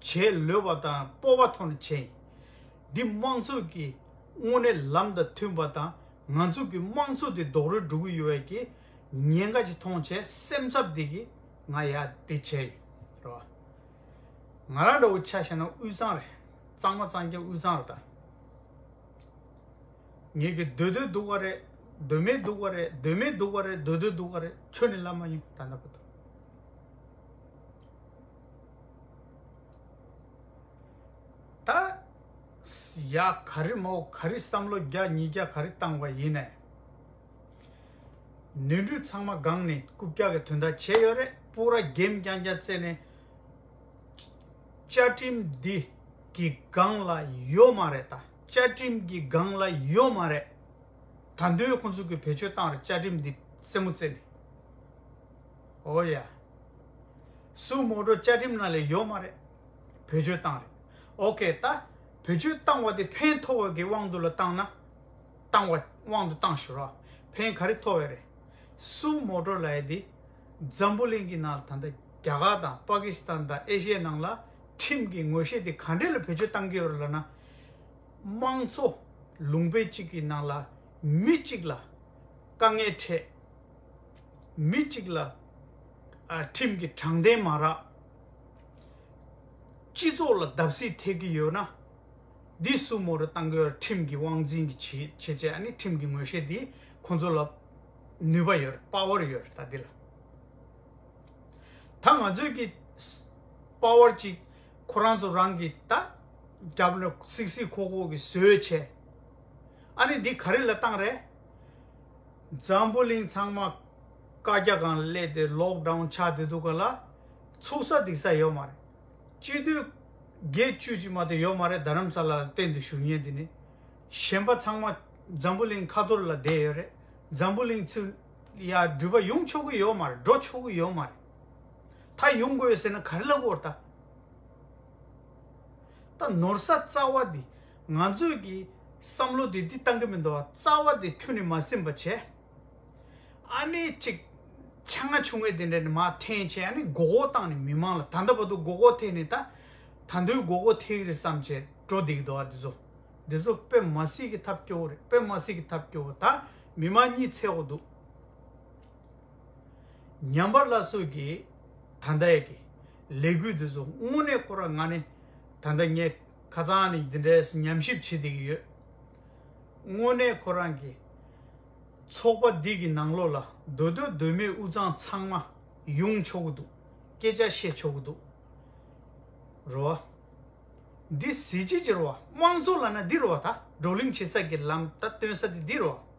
བྱས་ལོས་པ་དང་སྤོབས་པ་ཐོག་ནས་བྱས་ཡིན། འདི་དམངས་གཙོ་གི་དངོས་གནས་ལམ་དང་མཐུན་པ་དང་ང་ཚོ་གི་དམངས་གཙོ་དེ་རྡོག་རོལ་འགྲོ་གི་ཡོད་པའི་གི་ཉེན་ཁ་ཅིག་མཐོང་བྱས་སེམས་འཚབ་དེ་གི་ང་ཡ་དེ་བྱས་ཡིན་རེད་པ། ང་རང་འདྲ་བོ་ཆ་བཞག་ན་དབུས་གཙང་རེད། གཙང་མ་གཙང་རྐྱང་དབུས་གཙང་རེད་ད། ངས་ཀྱི་མདོ་སྟོད་སྡུག་ག་རེད། མདོ་སྨད་སྡུག་ག་རེད། མདོ་སྨད་སྡུག་ག་རེད། མདོ་སྟོད་སྡུག་ག་རེད། ཁྱོན་ནས་ལབ་མ་མྱོང་ད་ལྟ་བར་དུ། ད་ ཡ་ག་རེ་མོ་ག་རེ་བསམ་བློ་བརྒྱ་ཉིས་བརྒྱ་ག་རེ་བཏང་བ་ཡིན་ནས། ནོར་འཁྲུལ་ཚང་མ་སྒང་ནས་རྐུབ་བཀྱག་གི་དོན་དག་བྱས་ཡོད་རེད། པུ་ར་གེམ་རྐྱང་རྐྱང་རྩེ་ནས་བཅའ་ཁྲིམས་འདི་གི་སྒང་ལ་ཡོད་མ་རེད། ད་བཅའ་ཁྲིམས་ཀྱི་སྒང་ལ་ཡོད་མ་རེད། ད་དུང་ཁོང་ཚོ་གི་བེད་སྤྱོད་བཏང་རེད། བཅའ་ཁྲིམས་འདི་རྩེད་མོ་རྩེ་ནས། ཨོ་ཡ། སུ་མོ་ཊ་བཅའ་ཁྲིམས་ནང་ལ་ཡོད་མ་རེད། བེད་སྤྱོད་བཏང་རེད། ཨོ་ཀེ། ད་བེད་སྤྱོད་བཏང་བ་དེ་ཕན་ཐོགས་པའི་དབང་དུ་ལ་བཏང་ན། བཏང་བ་དབང་དུ་བཏང་ཞུ་རོགས། ཕན་ག་རེ་ཐོགས་པ་རེད། སུ་མོ་ཊ་ལབ་ཡ་དེ་འཛམ་བུ་གླིང་གི་ནང་ལ་ད་ལྟ་རྒྱ་གར་དང་པ་ཀི་སི་ཐན་དང་ཨེ་ཤི་ཡའི་ནང་ལ་ཁྲིམས་ཀྱི་ངོ་ཤེས་དེ་ག་འདྲས་ལ་བེད་སྤྱོད་བཏང་གི་ཡོད་རེད་ལབ་ན། དམངས་གཙོ་ལུང་པ་གཅིག་གི་ནང་ལ་མི་གཅིག་ལ་དཀའ་ངལ་འཕྲད། མི་གཅིག་ལ་ཨ་ཁྲིམས་ཀྱི་དྲང་བདེན་མ་རག། སྤྱི་ཚོགས་ལ་བརྡབ་གསིག་ཐེབས་ཀྱི་ཡོད་ན། འདི་སུ་མོ་ཊ་བཏང་གི་ཡོད་རེད། ཁྲིམས་ཀྱི་དབང་འཛིན་གྱི་བྱེད་བྱེད་བྱེད་ཨ་ནི་ཁྲིམས་ཀྱི་ངོ་ཤེས་འདི་ཁོང་ཚོ་ལ་ནུས་པ་ཡོད་རེད། པ་ཝར་ཡོད་རེད། ད་འདི་ལ། ད་ང་ཚོས་ཀྱི་པ་ཝར་ཅིག་ཁོ་རང་ཚོ་རང་གི་ད་རྒྱབ་ནས་སིག་སིག་ཁོག་ཁོག་གི་བཟོས་བྱས། ཨ་ནི་འདི་ག་རེ་ལ་བཏང་རེད། འཛམ་བུ་གླིང་ཚང་མ་བཀའ་རྒྱ་སྒང་སླེབས་ཏེ་ལོག་ཌའུན་ཆགས་བསྡད་འདུག་ག་ལ། ཚུགས་ས་འདུག་ས་ཡོད་མ་རེད། སྤྱི་འཐུས་བརྒྱད་བཅུ་ཅིག་མ་གཏོགས་ཡོད་མ་རེད། རྡ་རམ་ས་ལ་གཏན་དུ་བཞུགས་མཁན་དེ་ནི། གཞན་པ་ཚང་མ་འཛམ་བུ་གླིང་ཁ་ཐོར་ལ་བསྡད་ཡོད་རེད། འཛམ་བུ་གླིང་ཚུར་ཡར་འགྲུལ་པ་ཡོང་ཆོག་གི་ཡོད་མ་རེད། འགྲོ་ཆོག་གི་ཡོད་མ་རེད། ད་ཡོང་དགོས་ཟེར་ན་ག་རེ་ལབ་དགོས་རེད་ད། ད་ནོར་ས་རྩ་བ་འདི། ང་ཚོས་ཀྱི་བསམ་བློ་འདི་འདི་བཏང་གི་མི་འདུག་བ། རྩ་བ་འདི་ཁྱོན་ནས་མ་ཟིན་པ་བྱས། ཨ་ནི་ཅིག་ཆ་ང་ཆུང་ངེ་དེ་འདྲ་ནས་མར་འཐེན་བྱས། ཨ་ནི་མགོ་སྐོར་བཏང་ནས་མི་མང་ལ་ད་ལྟ་བར་དུ་མགོ་སྐོར་ཐེབས་ནས། ད་ད་དུང་མགོ་སྐོར་ཐེབས་ཀྱི་རེད་བསམ་བྱས་འགྲོ་བསྡད་ཀྱི་འདུག་བ། འདི་ཚོ་འདི་ཚོ་དཔེ་མ་སྲིད་ཀྱི་ཐབས་སྐྱོ་བོ་རེད། དཔེ་མ་སྲིད་ཀྱི་ཐབས་སྐྱོ་བོ། ད་མི་མང་གཉིད་སད་དགོས་འདུག་ཉམས་པ་སླར་གསོ་གི་ད་ལྟའི་གི་ལས་འགུལ་འདི་ཚོ་དངོས་གནས་ཁོ་རང་ང་ནི་ད་ལྟ་ངས་ཁ་སང་ནས་འདི་འདྲའི་ཉམས་ཞིབ་བྱེད་བསྡད་ཀྱི་ཡོད། དངོས་གནས་ཁོ་རང་གི་ཚོགས་པ་འདི་གི་ནང་ལོགས་ལ་མདོ་སྟོད་མདོ་སྨད་དབུས་གཙང་ཚང་མ་ཡོང་ཆོག་གི་འདུག་སྐད་ཆ་བཤད་ཆོག་གི་འདུག་རེད་བ། འདི་གཟི་བརྗིད་ཅིག་རེད་བ། དམངས་གཙོ་ལབ་ན་འདི་རེད་བ། ད་བགྲོ་གླེང་བྱེད་ས་གི་ལམ་ད་སྟོན་ས་དེ་འདི་རེད་བ།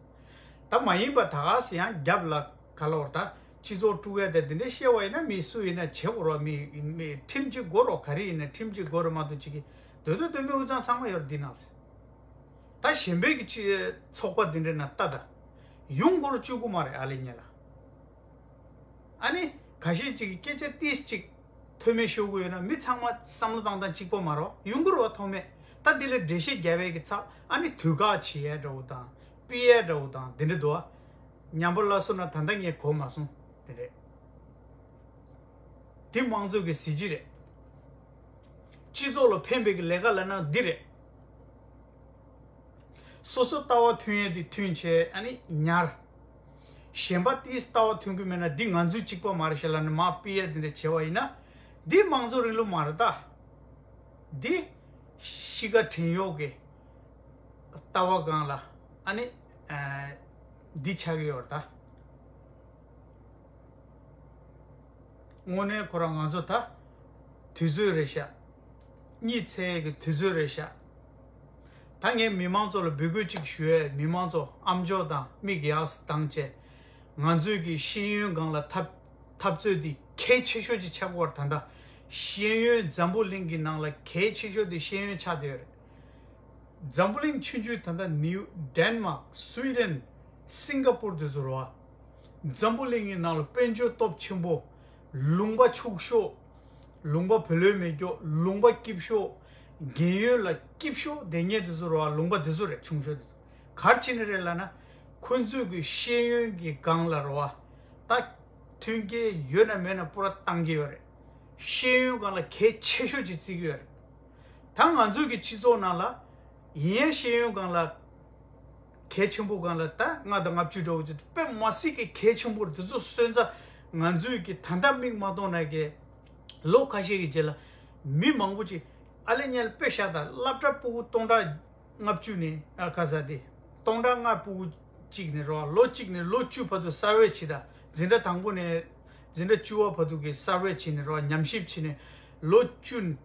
ད་མ་ཡིན་པ་ད་ག་སེ་ཡང་རྒྱབ་ལ་ག་ལ་བར་ད་སྤྱི་ཚོགས་དཀྲུག་ཡ་དེ་འདི་འདྲའི་བཤད་པ་ཡིན་ན། མི་སུ་ཡིན་ན་བྱེད་དགོས་རེད་བ། མི་མི་ཁྲིམས་གཅིག་དགོས་རེད་བ། ག་རེ་ཡིན་ན་ཁྲིམས་གཅིག་དགོས་རེད་མ་གཏོགས། ཅིག་གི་མདོ་སྟོད་མདོ་སྨད་དབུས་གཙང་ཚང་མ་ཡོད་རེད་འདི་ནང་ལ། ད་གཞན་པའི་གི་ཅི་ཚོགས་པ་འདི་འདྲའི་ནང་ལྟ་ད། ཡོང་སྒོ་རུ་བཅུག་གི་མ་རེད། ཨ་ལེ་ཉེ་ལ། ཨ་ནི་ཁ་ཤས་ཅིག་གིས་སྐད་ཆ་ཏིས་ཅིག་མཐོ་དམན་ཤོར་གི་ཡོད་ན། མི་ཚང་མ་བསམ་བློ་བཏང་སྟངས་གཅིག་པ་མ་རེད་བ། ཡོང་གི་རེད་བ། མཐོ་དམན། ད་འདི་ལ་འགྲེལ་བཤད་རྒྱབ་པའི་གི་ཚབ། ཨ་ནི་དུས་བཀག་བྱེད་ཡ་འདྲ་བོ་དང་། ཕུད་ཡ་འདྲ་བོ་དང་འདི་འདྲ་འདུག་བ། ཉམས་པ་སླར་གསོ་ན་ད་ལྟ་ངས་གོ་མ་སོང་། དེ་རེད། འདི་དམངས་གཙོ་གི་གཟི་བརྗིད་རེད། སྤྱི་ཚོགས་ལ་ཕན་པའི་གི་ལས་ཀ་ལབ་ན་འདི་རེད། སོ་སོ་ལྟ་བ་མཐུན་ཡས་དེ་མཐུན་བྱས། ཨ་ནི་ཉར། གཞན་པ་དེས་ལྟ་བ་མཐུན་གི་མེད་ན་འདི་ང་ཚོའི་གཅིག་པ་མ་རེད་ཤག་ལབ་ནས་མར་ཕུད་ཡ་དེ་འདྲ་བྱས་པ་ཡིན་ན། འདི་དམངས་གཙོ་རིང་ལུགས་མ་རེད་ད། འདི་གཤིས་ཀ་བྲན་གཡོག་གི་ལྟ་བ་སྒང་ལ་ཨ་ནི་ཨ་འདི་ཆགས་ཀྱི་ཡོད་རེད་ད། དངོས་གནས་ཁོ་རང་ང་ཚོ་ད་དུས་ཚོད་རེད་ཤག་གཉིད་སད་ཀྱི་དུས་ཚོད་རེད་ཤག་ད་ངས་མི་མང་ཚོ་ལ་འབོད་སྐུལ་ཅིག་ཞུ་ཡས། མི་མང་ཚོ་ཨམ་ཅོག་དང་མིག་ཡག་སི་བཏང་བྱས། ང་ཚོས་ཀྱི་ཤེས་ཡོན་སྒང་ལ་འཐབ་འཐབ་རྩོད་འདི་གལ་ཆེ་ཤོས་ཅིག་ཆགས་ཀྱི་ཡོད་རེད། ད་ལྟ་ཤེས་ཡོན་འཛམ་བུ་གླིང་གི་ནང་ལ་གལ་ཆེ་ཤོས་དེ་ཤེས་ཡོན་ཆགས་བསྡད་ཡོད་རེད། འཛམ་བུ་གླིང་ཆུང་ཆུང་ད་ལྟ་ནིའུ་ཌེན་མཱག་སུའི་ཌེན་སིང་ག་པུར་དེ་ཚོ་རེད་བ། འཛམ་བུ་གླིང་གི་ནང་ལ་དཔལ་འབྱོར་སྟོབས་ཆེན་པོ། ལུང་པ་ཕྱུག་ཤོས། ལུང་པ་བོད་ལོས་མེད་ཀྱོག་ལུང་པ་སྐྱིད་ཤོས། རྒན་ཡོལ་ལ་སྐྱིད་ཤོས་དེ་ཉེ་དེ་ཚོ་རེད་བ། ལུང་པ་དེ་ཚོ་རེད། ཆུང་ཤོས་དེ་ཚོ། ག་རེ་བྱས་ནས་རེད་ལབ་ན། ཁོ་ཚོས་ཀྱི་ཤེས་ཡོན་གྱི་སྒང་ལ་རེད་བ། ད་མཐུན་རྐྱེན་ཡོད་ན་མེད་ན་པུ་ར་བཏང་གི་ཡོད་རེད། ཤེས་ཡོན་སྒང་ལ་གལ་ཆེ་ཤོས་ཅིག་བརྩི་གི་ཡོད་རེད། ད་ང་ཚོའི་གི་སྤྱི་ཚོགས་ནང་ལ་ཡིན་ཡང་ཤེས་ཡོན་སྒང་ལ་གལ་ཆེན་པོ་སྒང་ལ་ད་ལྔ་དང་ལྔ་བཅུ་འདྲ་བོ་ཅིག་དཔེ་མ་སྲིད་ཀྱི་གལ་ཆེན་པོ་རེད། དེ་ཚོ་སོན་རྩ་ང་ཚོའི་གི་ད་ལྟ་མིག་མ་གཏོང་ན་གི་ལོ་ཁ་ཤས་ཀྱི་རྗེས་ལ་མི་མང་པོ་ཅིག་ཨ་ལེ་ཉལ་དཔེ་བཞག་ད་སློབ་གྲྭ་ཕྲུ་གུ་སྟོང་ཕྲག་ལྔ་བཅུ་ནས་ཨ་ཁ་ས་དེ་སྟོང་ཕྲག་ལྔ་ཕྲུ་གུ་གཅིག་ནས་རོ། ལོ་གཅིག་ནས་ལོ་བཅུ་བར་དུ་སར་ཝེ་བྱེད་ད། འཛིན་གྲྭ་དང་པོ་ནས་འཛིན་གྲྭ་བཅུ་པ་བར་དུ་གི་སར་ཝེ་བྱས་ནས་རོ། ཉམས་ཞིབ་བྱས་ནས་ལོ་བཅུ་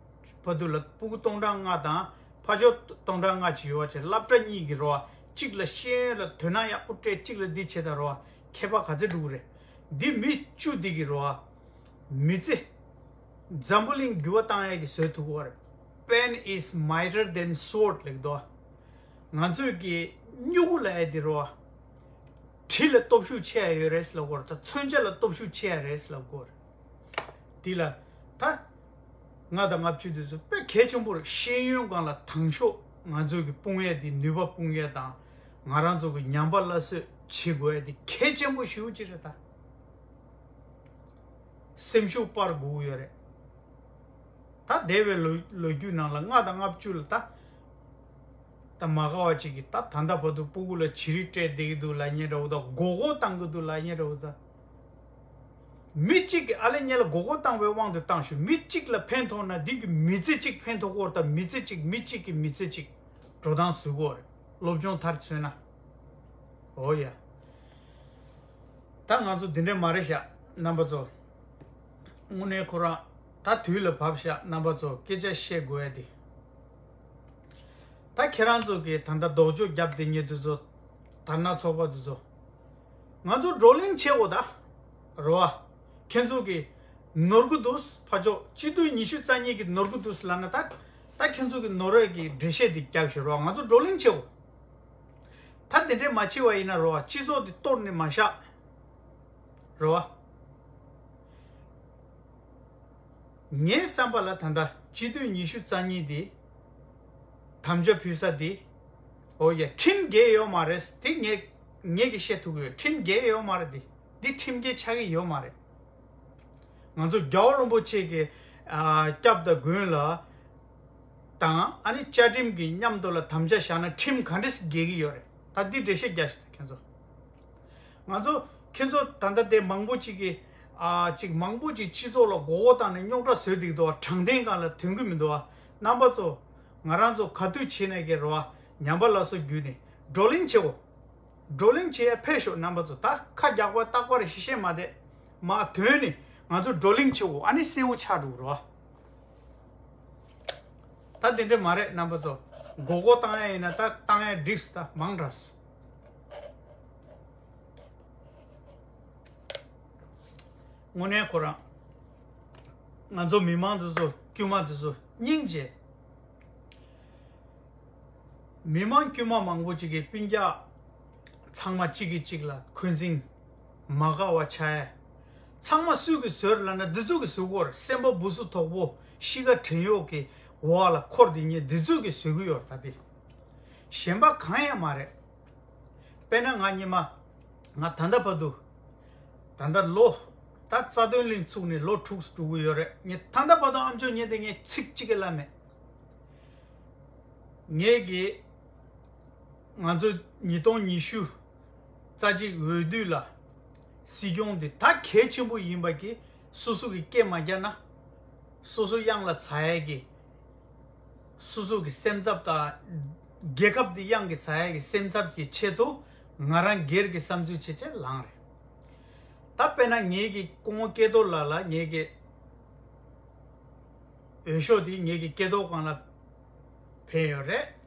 བར་དུ་ལ་ཕྲུ་གུ་སྟོང་ཕྲག་ལྔ་དང་ ཕ་ཆོས་སྟོང་ཕྲག་ལྔ་ཅིག་ཡོད་པ་བྱས། སློབ་གྲྭ་གཉིས་ཀྱི་རོ་བ། གཅིག་ལ་ཤེས་ཡོན་ལ་དོ་སྣང་ཡག་པོ་སྤྲད། གཅིག་ལ་འདི་བྱེད་དང་རོ་བ། མཁས་པ་ག་ཚད་འགྲོ་གི་རེད། འདི་མི་བཅུ་འདི་གི་རོ་བ། མི་ཚེ་འཛམ་བུ་གླིང་འགྱུར་བ་བཏང་ཡས་ཀྱི་བཟོས་ཐུབ་ཀྱི་ཡོད་རེད། Pen is mightier than sword ལབ་ཀྱི་འདུག། ང་ཚོས་ཀྱི་སྨྱུ་གུ་ལབ་ཡས་འདི་རོ་བ། གྲི་ལ་སྟོབས་ཤུགས་ཆེ་ཡ་ཡོད་རེད་ལབ་ཀྱི་ཡོད་རེད། ད་མཚོན་ཆ་ལ་སྟོབས་ཤུགས་ཆེ་ཡ་རེད་ལབ་ཀྱི་ཡོད་རེད། འདི་ལ་ད་ལྔ་དང་ལྔ་བཅུ་འདི་ཚོ་དཔེ་གལ་ཆེན་པོ་རེད། ཤེས་ཡོན་སྒང་ལ་དང་ཤོག་ང་ཚོ་གི་སྤུངས་ཡས་འདི་ནུས་པ་སྤུངས་ཡས་དང་། ང་རང་ཚོ་གི་ཉམས་པ་སླར་གསོ་བྱེད་དགོས་ཡས་འདི་གལ་ཆེན་པོ་ཞེ་པོ་ཅིག་རེད་ད། སེམས་ཤུགས་སྤར་དགོས་ཀྱི་ཡོད་རེད། ད་འདས་པའི་ལོ་ལོ་རྒྱུས་ནང་ལ་ལྔ་དང་ལྔ་བཅུ་ལ་ད། ད་མ་དགའ་བ་ཅིག་གིས་ད་ད་ལྟ་བར་དུ་སྤུ་གུ་ལ་བྱི་རིལ་སྤྲད་བསྡད་ཀྱི་འདུག་ལབ་མཁན་འདྲ་བོ་དང་། མགོ་སྐོར་བཏང་གི་འདུག་ལབ་མཁན་འདྲ་བོ་དང་། མི་གཅིག་གིས་ཨ་ལེ་ངེད་ལ་མགོ་སྐོར་བཏང་བའི་དབང་དུ་བཏང་ཞུ། མི་གཅིག་ལ་ཕན་ཐོགས་ན་འདི་གི་མི་ཚེ་གཅིག་ཕན་ཐོགས་ཀྱི་ཡོད་རེད་ད། མི་ཚེ་གཅིག་མི་གཅིག་གི་མི་ཚེ་གཅིག་འགྲོ་སྟངས་བཟོ་གི་ཡོད་རེད། སློབ་སྦྱོང་མཐར་སོན་ན། འོ་ཡ། ད་ང་ཚོ་འདི་འདྲས་མ་རེད་ཤག་རྣམ་པ་ཚོ། དངོས་གནས་ཁོ་རང་ད་དུས་ལ་བབ་ཤག་རྣམ་པ་ཚོ། སྐད་ཆ་བཤད་དགོས་ཡ་དེ། ད་ཁྱེད་རང་ཚོ་གིས་ད་ལྟ་ལྡོག་ཕྱོགས་རྒྱབ་བསྡད་མཁན་དེ་ཚོ། དར་ནག་ཚོགས་པ་དེ་ཚོ། ང་ཚོ་བགྲོ་གླེང་བྱེད་དགོས་ད། རོ་བ། ཁྱེད་ཚོ་གིས་ནོར་གི་འདུག་ཕ་ཆོས་སྤྱི་འཐུས་ཉི་ཤུ་རྩ་གཉིས་ཀྱིས་ནོར་གི་འདུག་ལབ་ན་ད། ད་ཁྱེད་ཚོ་གིས་ནོར་བའི་གི་འགྲེལ་བཤད་དེ་རྒྱབ་ཤོག་རོ་བ། ང་ཚོ་བགྲོ་གླེང་བྱེད་དགོས། ད་དེ་འདྲས་མ་བྱེད་པ་ཡིན་ན་རོ་བ། སྤྱི་ཚོགས་དེ་གཏོར་ནས་མ་བཞག་རོ་བ། ངའི་བསམ་པ་ལ་ད་ལྟ་སྤྱི་འཐུས་ཉི་ཤུ་རྩ་གཉིས་དེ། དམ་བཅའ་ཕུལ་ས་དེ། ཨོ་ཡ། ཁྲིམས་འགལ་ཡོད་མ་རེད། དེ་ངས་ངས་ཀྱིས་བཤད་ཐུབ་ཀྱི་ཡོད། ཁྲིམས་འགལ་ཡོད་མ་རེད། དེ་དེ་ཁྲིམས་འགལ་ཆགས་ཀྱི་ཡོད་མ་རེད། ང་ཚོ་རྒྱལ་བ་རིན་པོ་ཆེ་གི་ཨ་སྐྱབས་དང་མགོན་ལ་དང་། ཨ་ནི་བཅའ་ཁྲིམས་ཀྱི་མཉམ་དུ་ལ་དམ་བཅའ་བཞག་ན་ཁྲིམས་ག་འདྲས་འགལ་གྱི་ཡོད་རེད། ད་འདི་འགྲེལ་བཤད་རྒྱག་ཤོག་ད་ཁྱེད་ཚོ། ང་ཚོ་ཁྱེད་ཚོ་ད་ལྟ་དེ་མང་པོ་ཅིག་གིས་ཨ་ཅིག་མང་པོ་ཅིག་སྤྱི་ཚོགས་ལ་མགོ་སྐོར་བཏང་ནས་རྙོག་དྲ་བཟོས་བསྡད་འདུག་བ། དྲང་བདེན་སྒང་ལ་ཐོན་གྱི་མི་འདུག་བ། རྣམ་པ་ཚོ། ང་རང་ཚོ་ག་དུས་བྱེད་ནས་ཀྱི་རོ་བ། ཉམས་པ་སླར་གསོ་བརྒྱུད་ནས་བགྲོ་གླེང་བྱེད་དགོས། བགྲོ་གླེང་བྱེད་ཡ་ཕེབས་ཤོག་རྣམ་པ་ཚོ། ད་ཁ་རྒྱག་པ་རྟག་པར་ཞིག་བཤད་མ་བསྡད། མ་ཐོན་ནས་ང་ཚོ་བགྲོ་གླེང་བྱེད་དགོས། ཨ་ནི་གསལ་བོ་ཆགས་འགྲོ་གི་རོ་བ། ད་དེ་འདྲ་མ་རེད་རྣམ་པ་ཚོ། མགོ་སྐོར་བཏང་ཡ་ཡིན་ན་ད་བཏང་ཡ་འགྲིགས་སོང་། ད་མང་དྲགས་སོང་། དངོས་གནས་ཁོ་རང་ང་ཚོ་མི་མང་དེ་ཚོ། དཀྱུས་མ་དེ་ཚོ་སྙིང་རྗེ། མི་མང་དཀྱུས་མ་མང་པོ་ཅིག་གིས་སྤུན་ཀྱག་ཚང་མ་གཅིག་གིས་གཅིག་ལ་འཁོན་འཛིང་། མ་དགའ་བ་ཆགས་ཡ། ཚང་མ་སུས་ཀྱིས་བཟོས་རེད་ལབ་ན་འདི་ཚོ་གིས་བཟོས་ཀྱི་ཡོད་རེད། སེམས་པ་སྦུ་སུ་དོག་པོ། གཤིས་ཀ་བྲན་གཡོག་གི་འོག་ལ་འཁོར་བསྡད་མཁན་འདི་ཚོ་གིས་བཟོས་ཀྱི་ཡོད་རེད། ད་དེ་གཞན་པ་གང་ཡང་མ་རེད། དཔེར་ན་ང་སྔོན་མ། ང་ད་ལྟ་བར་དུ། ད་ལྟ་ལོ། ད་རྩ་དོན་གླིང་ཚུགས་ནས་ལོ་དྲུག་འགྲོ་གི་ཡོད་རེད། ངས་ད་ལྟ་བར་དུ་ཨ་མཆོག་ཉན་དེ་ངས་ཚིག་གཅིག་གི་ལབ་མེད། ངས་ཀྱི། ང་ཚོ་ཉིས་སྟོང་ཉི་ཤུ་རྩ་གཅིག་འོས་བསྡུ་ལ། སྲིད་སྐྱོང་འདི་ད་གལ་ཆེན་པོ་ཡིན་པ་གི་སོ་སོ་གི་སྐད་མ་རྒྱག་ན། སོ་སོ་གཡང་ལ་ཟ་ཡས་ཀྱི། སོ་སོ་གི་སེམས་འཚབ་དང་། རྒྱལ་ཁབ་འདི་གཡང་གི་ཟ་ཡས་ཀྱི་སེམས་འཚབ་ཀྱི་ཆེད་དུ། ང་རང་སྒེར་གྱི་བསམ་ཚུལ་བྱེད་ཆེད་ལངས་རེད། ད་དཔེར་ན་ངེད་ཀྱི་སྐུ་ངོ་སྐལ་རྡོར་ལགས་ལ་ངེད་ཀྱི་འོས་ཤོག་དེ་ངེད་ཀྱི་སྐལ་རྡོར་སྒང་ལ་ཕེབས་ཡོད་རེད།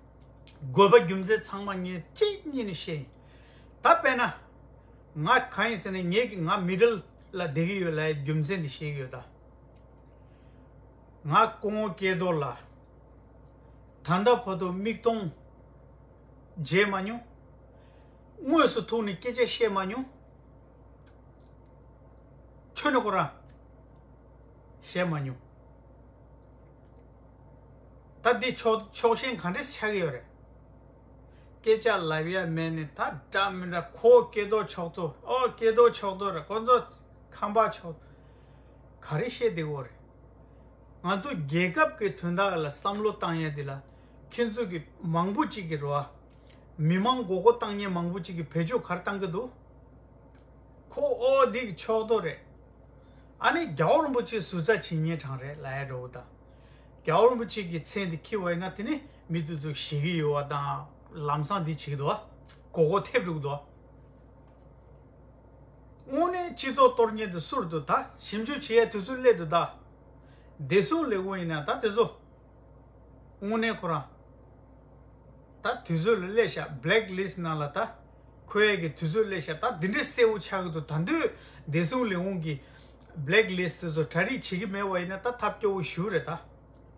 དགོས་པ་རྒྱུ་མཚན་ཚང་མ་ངས་གཅིག་གཉིས་ནས་བཤད་ཡིན། ད་དཔེར་ན། ང་གང་ཡིན་ཟེར་ན་ངེད་ཀྱི་ང་མི་ཌལ་ལ་བསྡད་ཀྱི་ཡོད་ལབ་ཡའི་རྒྱུ་མཚན་དེ་བཤད་ཀྱི་ཡོད་ད། ང་སྐུ་ངོ་སྐལ་རྡོར་ལགས། ད་ལྟ་བར་དུ་མིག་མཐོང་མཇལ་མ་མྱོང་། དངོས་སུ་ཐུག་ནས་སྐད་ཆ་བཤད་མ་མྱོང་། ཁྱོན་ནས་ཁོ་རང་བཤད་མ་མྱོང་། ད་འདི་ཕྱོགས་ཕྱོགས་ཞེན་ག་འདྲས་ཆགས་ཀྱི་ཡོད་རེད། སྐད་ཆ་ལབ་ཡ་མེད་ནས་ད་འདྲ་མི་འདྲ། ཁོ་སྐལ་རྡོར་མཆོག་ཏུ། ཨོ་སྐལ་རྡོར་མཆོག་ཏུ་རེད། ཁོ་ཚོ་ཁམས་པ་མཆོག་ག་རེ་བཤད་བསྡད་ཡོད་རེད། ང་ཚོ་རྒྱལ་ཁབ་ཀྱི་དོན་དག་ལ་བསམ་བློ་བཏང་ཡ་འདི་ལ། ཁྱེད་ཚོ་གི་མང་པོ་ཅིག་གི་རེད་བ། མི་མང་མགོ་སྐོར་བཏང་མཁན་མང་པོ་ཅིག་གིས་བེད་སྤྱོད་ག་རེ་བཏང་གི་འདུག། ཁོ་ཨོ་འདི་གི་ཕྱོགས་གཏོགས་རེད། ཨ་ནི་རྒྱལ་བ་རིན་པོ་ཆེ་ཟུར་ཟ་བྱེད་མཁན་གྲས་རེད་ལབ་ཡ་འདྲ་བོ་དང་། རྒྱལ་བ་རིན་པོ་ཆེ་གི་མཚན་དེ་འཁྱེར་བ་ཡིན་ན་དེ་ནི་མི་དེ་ཚོ་ཞེད་ཀྱི་ཡོད་པ་དང་། ལམ་སང་འདི་བྱེད་ཀྱི་འདུག་བ། མགོ་སྐོར་ཐེབས་འགྲོ་གི་འདུག་བ། དངོས་གནས་སྤྱི་ཚོགས་གཏོར་མཁན་དེ་སུ་རེད་འདུག། ད་ཞིབ་འཇུག་བྱེད་ཡ་དུས་ཚོད་སླེབས་འདུག་ད། བདེ་སྲུང་ལས་ཁུངས་ཡིན་ན་ད་དེ་ཚོ། དངོས་གནས་ཁོ་རང་ ད་དུས་ཚོད་ལ་སླེབས་ཤག black list ནང་ལ་ད་འཁོད་ཡས་ཀྱི་དུས་ཚོད་སླེབས་ཤག་ད་འདི་འདྲའི་གསལ་བོ་ཆགས་ཀྱི་འདུག་ད་དུང་བདེ་སྲུང་ལས་ཁུངས་ཀྱི་black list དེ་ཚོ་གྲ་སྒྲིག་བྱེད་ཀྱི་མེད་པ་ཡིན་ན་ད་ཐབས་སྐྱོ་བོ་ཞེ་པོ་རེད་ད།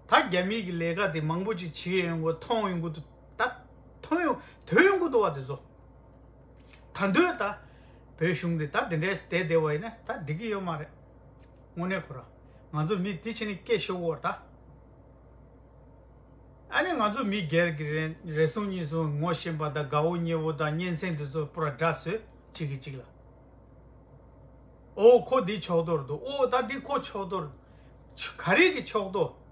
ད་རྒྱ་མིའི་གི་ལས་ཀ་དེ་མང་པོ་ཅིག་བྱེད་ཡོང་གི་མཐོང་ཡོང་གི་འདུག་ད་མཐོང་ཡོང་ཐོས་ཡོང་གི་འདུག་བ་དེ་ཚོ། ད་འདོད་ད། བོད་གཞུང་འདི་ད་འདི་འདྲའི་བསྡད་བསྡད་པ་ཡིན་ན་ད་འགྲིག་གི་ཡོད་མ་རེད། དངོས་གནས་ཁོ་རང་། ང་ཚོ་མི་འདི་ཕྱི་ནས་སྐད་ཤོར་བོར་ད། ཨ་ནི་ང་ཚོ་མི་སྒེར་གྱི་རེ་རེ་ཟུང་གཉིས་ཟུང་ངོ་ཤེས་པ་དང་དགའ་བོ་ཉེ་བོ་དང་གཉེན་ཚན་འདི་ཚོ་པུ་ར་འདྲ་བཟོས་གཅིག་གིས་གཅིག་ལ། ཨོ་ཁོ་འདི་ཕྱོགས་གཏོགས་འདུག་ཨོ་ད་འདི་ཁོ་ཕྱོགས་གཏོགས་འདུག་ག་རེ་གི་ཕྱོགས་གཏོགས།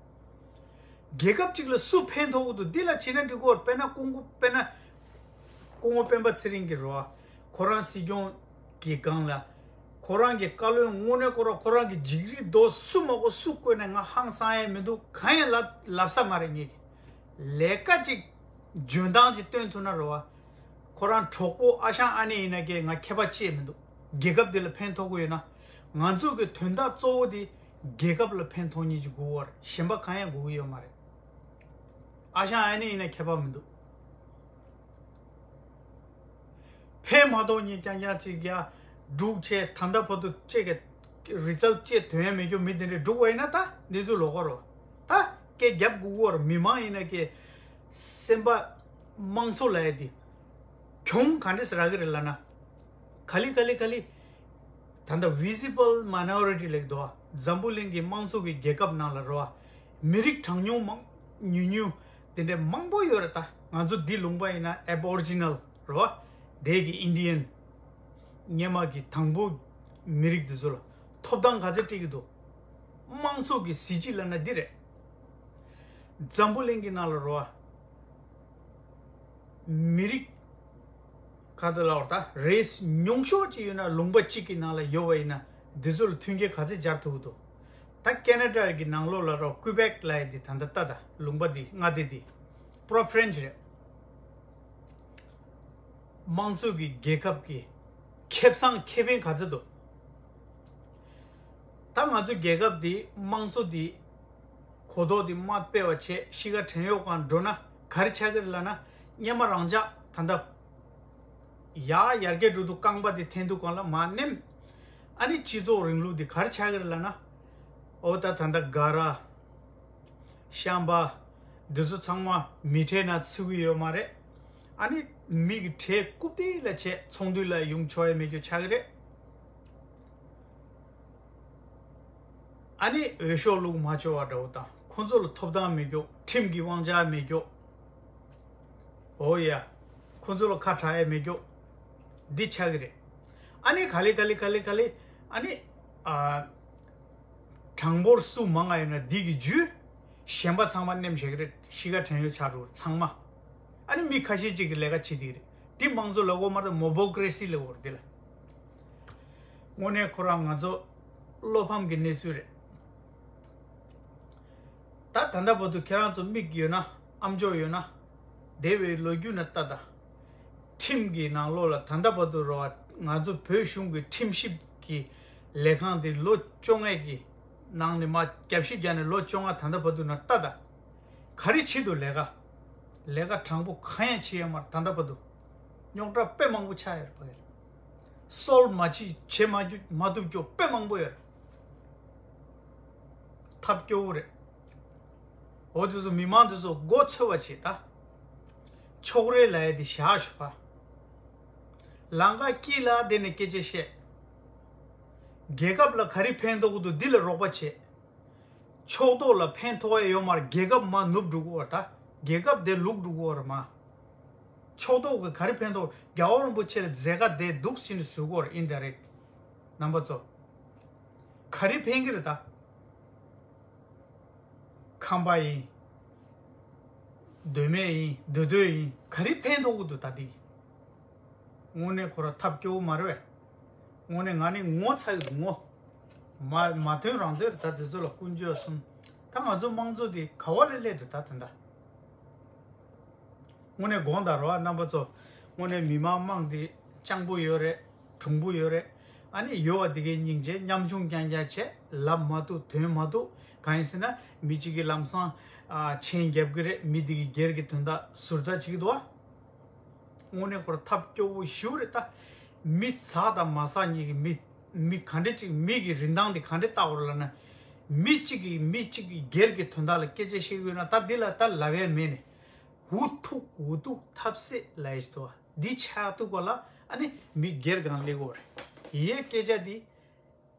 རྒྱལ་ཁབ་ཅིག་ལ་སུ་ཕན་ཐོགས་ཀྱི་འདུག་འདི་ལ་བྱས་ན་འགྲིག་གོ་དཔེར་ན་སྐུ་ངོ་དཔེར་ན། སྐུ་ངོ་སྤེན་པ་ཚེ་རིང་གི་རོ། ཁོ་རང་སྲིད་སྐྱོང་གི་སྒང་ལ། ཁོ་རང་གི་བཀའ་བློན་དངོས་གནས་ཁོ་རང་ཁོ་རང་གི་འཇིགས་རི་རྡོ་སུ་མ་གོ་སུ་བསྐོས་ནས་ང་ཧང་སང་ཡས་མི་འདུག་གང་ཡང་ལབ་ལབ་ས་མ་རེད་ངེད་ཀྱི། ལས་ཀ་ཅིག་འཇོན་ཐང་ཅིག་སྟོན་ཐུབ་ན་རོ། ཁོ་རང་གྲོགས་པོ་ཨ་ཞང་ཨ་ནེ་ཡིན་ན་ཀྱེ་ང་ཁྱད་པར་ཅི་ཡང་མི་འདུག་རྒྱལ་ཁབ་འདི་ལ་ཕན་ཐོགས་ཀྱི་ཡོད་ན། ང་ཚོ་གི་དོན་དག་གཙོ་བོ་དེ་རྒྱལ་ཁབ་ལ་ཕན་ཐོགས་མཁན་ཅིག་དགོས་པར་གཞན་པ་གང་ཡང་དགོས་ཀྱི་ཡོད་མ་རེད། ཨ་ཞང་ཨ་ནེ་ཡིན་ན་ཁྱད་པར་མི་འདུག་ཕན་མ་ཐོགས་མཁན་རྐྱང་རྐྱང་ཅིག་ཡ་སྒྲུག་བྱས་ད་ལྟ་བར་དུ་ཅིག་གི་རི་ཛལ་ཅིག་དོན་ཡང་མེད་རྒྱུ་མི་དེ་འདྲས་སྒྲུག་པ་ཡིན་ན་ད་འདི་ཚོ་ལོག་གོ་རོ། ད་སྐད་རྒྱབ་དགོས་ཀྱི་ཡོད་རེད། མི་མང་ཡིན་ན་ཀྱེ་སེམས་པ་དམངས་གཙོ་ལབ་ཡ་དེ་གྱོང་ག་འདྲས་རག་གི་རེད་ལབ་ན། ག་ལེ་ག་ལེ་ག་ལེ། ད་ལྟ་visible minority ལབ་ཀྱི་འདུག་བ། འཛམ་བུ་གླིང་གི་དམངས་གཙོ་གི་རྒྱལ་ཁབ་ནང་ལ་རོ། མི་རིགས་གྲངས་ཉུང་མང་ཉུང་ཉུང་དེ་འདྲའི་མང་པོ་ཡོད་རེད་ད། ང་ཚོ་འདི་ལུང་པ་ཡིན་ན་Aboriginal རོ། དེ་གི་Indian སྔོན་མ་གི་དང་པོ་མི་རིགས་དེ་ཚོ་ལ་ཐོབ་ཐང་ག་ཚད་སྤྲད་ཀྱི་འདུག་དམངས་གཙོ་གི་གཟི་བརྗིད་ལབ་ན་འདི་རེད། འཛམ་བུ་གླིང་གི་ནང་ལ་རོ། མི་རིགས་ག་ཚོད་ལབ་དགོས་རེད་ད། རེས་ཉུང་ཤོས་ཅིག་ཡོད་ན་ལུང་པ་གཅིག་གི་ནང་ལ་ཡོད་པ་ཡིན་ན་འདི་ཚོ་ལ་མཐུན་རྐྱེན་ག་ཚོད་སྦྱར་ཐུབ་ཀྱི་འདུག་ད་ཁེ་ན་ཌ་གི་ནང་ལོགས་ལ་རོ་ཀུ་བེག་ལབ་ཡ་འདི་ད་ལྟ་ལྟ་ད་ལུང་པ་འདི་མངའ་སྡེ་འདི་པུ་རོ་ཕ་རེན་ཆི་རེད། དམངས་གཙོ་གི་རྒྱལ་ཁབ་ཀྱི་ཁེ་བཟང་ཁེ་ཕན་ག་ཚོད་འདུག་ད་ང་ཚོ་རྒྱལ་ཁབ་འདི་དམངས་གཙོ་འདི་གོ་རྟོགས་འདི་མ་སྤེལ་བ་བྱས་གཤིས་ཀ་བྲན་གཡོག་སྒང་འགྲོ་ན་ག་རེ་ཆགས་ཀྱི་རེད་ལབ་ན། སྔོན་མ་རང་ཅག་ད་ལྟ་ཡར་ཡར་རྒྱས་འགྲོ་དུས་རྐང་པ་འདི་འཐེན་དུས་སྒང་ལ་མར་མནན། ཨ་ནི་སྤྱི་ཚོགས་རིང་ལུགས་འདི་ག་རེ་ཆགས་ཀྱི་རེད་ལབ་ན། འོ་ད་ད་ལྟ་ག་ར། ཤམ་པ། འདི་ཚོ་ཚང་མ་མི་གྲལ་ནང་ཚུད་ཀྱི་ཡོད་མ་རེད། ཨ་ནི་མི་གི་གྲལ་རྐུབ་སྟེགས་ལ་བྱས་ཚོགས་འདུ་ལ་ཡོང་ཆོག་ཡ་མེད་རྒྱུ་ཆགས་ཀྱི་རེད། ཨ་ནི་འོས་ཤོག་བླུག་མ་ཆོག་པ་འདྲ་བོ་དང་ཁོང་ཚོ་ལ་ཐོབ་ཐང་མེད་རྒྱུ། ཁྲིམས་ཀྱི་དབང་ཆ་མེད་རྒྱུ། འོ་ཡ། ཁོང་ཚོ་ལ་ཁ་གྲག་ཡ་མེད་རྒྱུ། འདི་ཆགས་ཀྱི་རེད། ཨ་ནི་ག་ལེ་ག་ལེ་ག་ལེ་ག་ལེ། ཨ་ནི། ཨ། གྲངས་འབོར་སུ་མང་ང་ཡོད་ན་འདི་གི་རྒྱུ། གཞན་པ་ཚང་མ་མནན་བཞག་གི་རེད། གཤིས་ཀ་བྲན་གཡོག་ཆགས་འགྲོ་གི་རེད་ཚང་མ། ཨ་ནི་མི་ཁ་ཤས་ཅིག་གི་ལས་ཀ་བྱེད་བསྡད་ཀྱི་རེད། འདི་དམངས་གཙོ་ལབ་དགོས་མ་རེད། མོ་ཀྲོ་ཀེ་རེ་སི་ལབ་དགོས་རེད་འདི་ལ། དངོས་གནས་ཁོ་རང་ང་ཚོ་བློ་ཕམ་གྱི་གནས་ཚུལ་རེད། ད་ད་ལྟ་བར་དུ་ཁྱེད་རང་ཚོ་མིག་ཡོད་ན་ཨམ་ཅོག་ཡོད་ན། འདས་པའི་ལོ་རྒྱུས་ནང་ལྟ་དང་། ཁྲིམས་ཀྱི་ནང་ལོགས་ལ་ད་ལྟ་བར་དུ་རོ། ང་ཚོ་བོད་གཞུང་གི་ཁྲིམས་ཞིབ་ཀྱི་ལས་ཁང་དེ་ལོ་བཅོ་ལྔ་གི་ནང་ནས་མར་རྒྱབ་བཤིག་བརྒྱབ་ནས་ལོ་བཅོ་ལྔ་ད་ལྟ་བར་དུ་ནང་ལྟ་དང་། ག་རེ་བྱེད་འདུག་ལས་ཀ། ལས་ཀ་དྲང་པོ་གང་ཡང་བྱེད་ཡོད་མ་རེད། ད་ལྟ་བར་དུ་རྙོག་དྲ་དཔེ་མང་པོ་ཆགས་ཡོད་རེད་ཕ་གི། སོལ་བ་མ་བྱེད་བྱེད་མ་རྒྱུ་མ་ཐུབ་རྒྱུ་དཔེ་མང་པོ་ཡོད་རེད། ཐབས་སྐྱོ་བོ་རེད། འོ་དེ་ཚོ་མི་མང་དེ་ཚོ་མགོ་ཚོས་པ་བྱེད་ད། ཕྱོགས་རེ་ལ་ཡ་དེ་བཞག་ཞུ་བ། ལམ་ཁ་དཀྱིལ་ལ་བསྡད་ནས་སྐད་ཆ་བཤད། རྒྱལ་ཁབ་ལ་ག་རེ་ཕན་ཐོགས་ཀྱི་འདུག་འདི་ལ་རོགས་པ་བྱེད། ཕྱོགས་གཏོགས་ལ་ཕན་ཐོགས་ཡ་ཡོད་མ་རེད། རྒྱལ་ཁབ་མར་ནུབ་འགྲོ་གི་ཡོད་རེད་ད། རྒྱལ་ཁབ་དེ་ལུག་འགྲོ་གི་ཡོད་རེད་མ། ཕྱོགས་གཏོགས་ཀྱི་ག་རེ་ཕན་ཐོགས། རྒྱལ་བ་རིན་པོ་ཆེ་ལ་མཛད་དཀའ་དེ་འདུག་ཟེར་ནས་བཟོ་གི་ཡོད་རེད། ཨིན་ཌའི་རེག་ཊི། རྣམ་པ་ཚོ། ག་རེ་ཕན་གྱི་རེད་ད། ཁམས་པ་ཡིན། མདོ་སྨད་ཡིན། མདོ་སྟོད་ཡིན། ག་རེ་ཕན་ཐོགས་ཀྱི་འདུག་ད་འདི། དངོས་གནས་ཁོ་ར་ཐབས་སྐྱོ་བོ་མ་རེད་པས། དངོས་གནས་ང་ནི་ངོ་ཚ་གི་འདུག་ངོ་། མ་མ་ཐོན་རང་ཐོན་རེད་ད། དེ་ཚོ་ལ་ཀུན་སྤྱོད་གསུམ། ད་ང་ཚོ་དམངས་གཙོ་འདི་ག་བ་ལ་སླེབས་འདུག་ད་དེ་འདྲ། དངོས་གནས་དགོངས་དག་རོགས་རྣམ་པ་ཚོ། དངོས་གནས་མི་མང་དམངས་འདི་སྤྱང་པོ་ཡོད་རེད། གྲུང་པོ་ཡོད་རེད། ཨ་ནི་ཡོད་པ་དེ་གའི་སྙིང་རྗེ་ཉམ་ཆུང་རྐྱང་རྐྱང་བྱས། ལབ་མ་ཐུབ། དོན་མ་ཐུབ། གང་ཡིན་ཟེར་ན་མི་གཅིག་གིས་ལམ་སང་ཨ་མཆན་རྒྱབ་གི་རེད། མི་དེ་གིས་སྒེར་གྱི་དོན་དག་ཟུར་ལྟ་བྱེད་ཀྱི་འདུག་བ། དངོས་གནས་ཁོ་རང་ཐབས་སྐྱོ་བོ་ཞེ་པོ་རེད་ད། མི་ཟག་དང་མ་ཟག་གཉིས་ཀྱི་མི་མི་ག་འདྲ་ཅིག་མི་གི་རིན་ཐང་དེ་ག་འདྲ་བལྟ་དགོས་རེད་ལབ་ན། མི་གཅིག་གིས་མི་གཅིག་གི་སྒེར་གྱི་དོན་དག་ལ་སྐད་ཆ་བཤད་ཀྱི་ཡོད་ན། ད་འདི་ལ་ད་ལབ་ཡ་མེད་ནས། འུ་ཐུག་འུ་ཐུག་ཐབས་ཟད་ལབ་ཡ་ཞིག་འདུག་བ། འདི་ཆགས་ཐུབ་པ་ལ་ཨ་ནི་མི་སྒེར་སྒང་སླེབས་དགོས་རེད། ཡའི་སྐད་ཆ་འདི་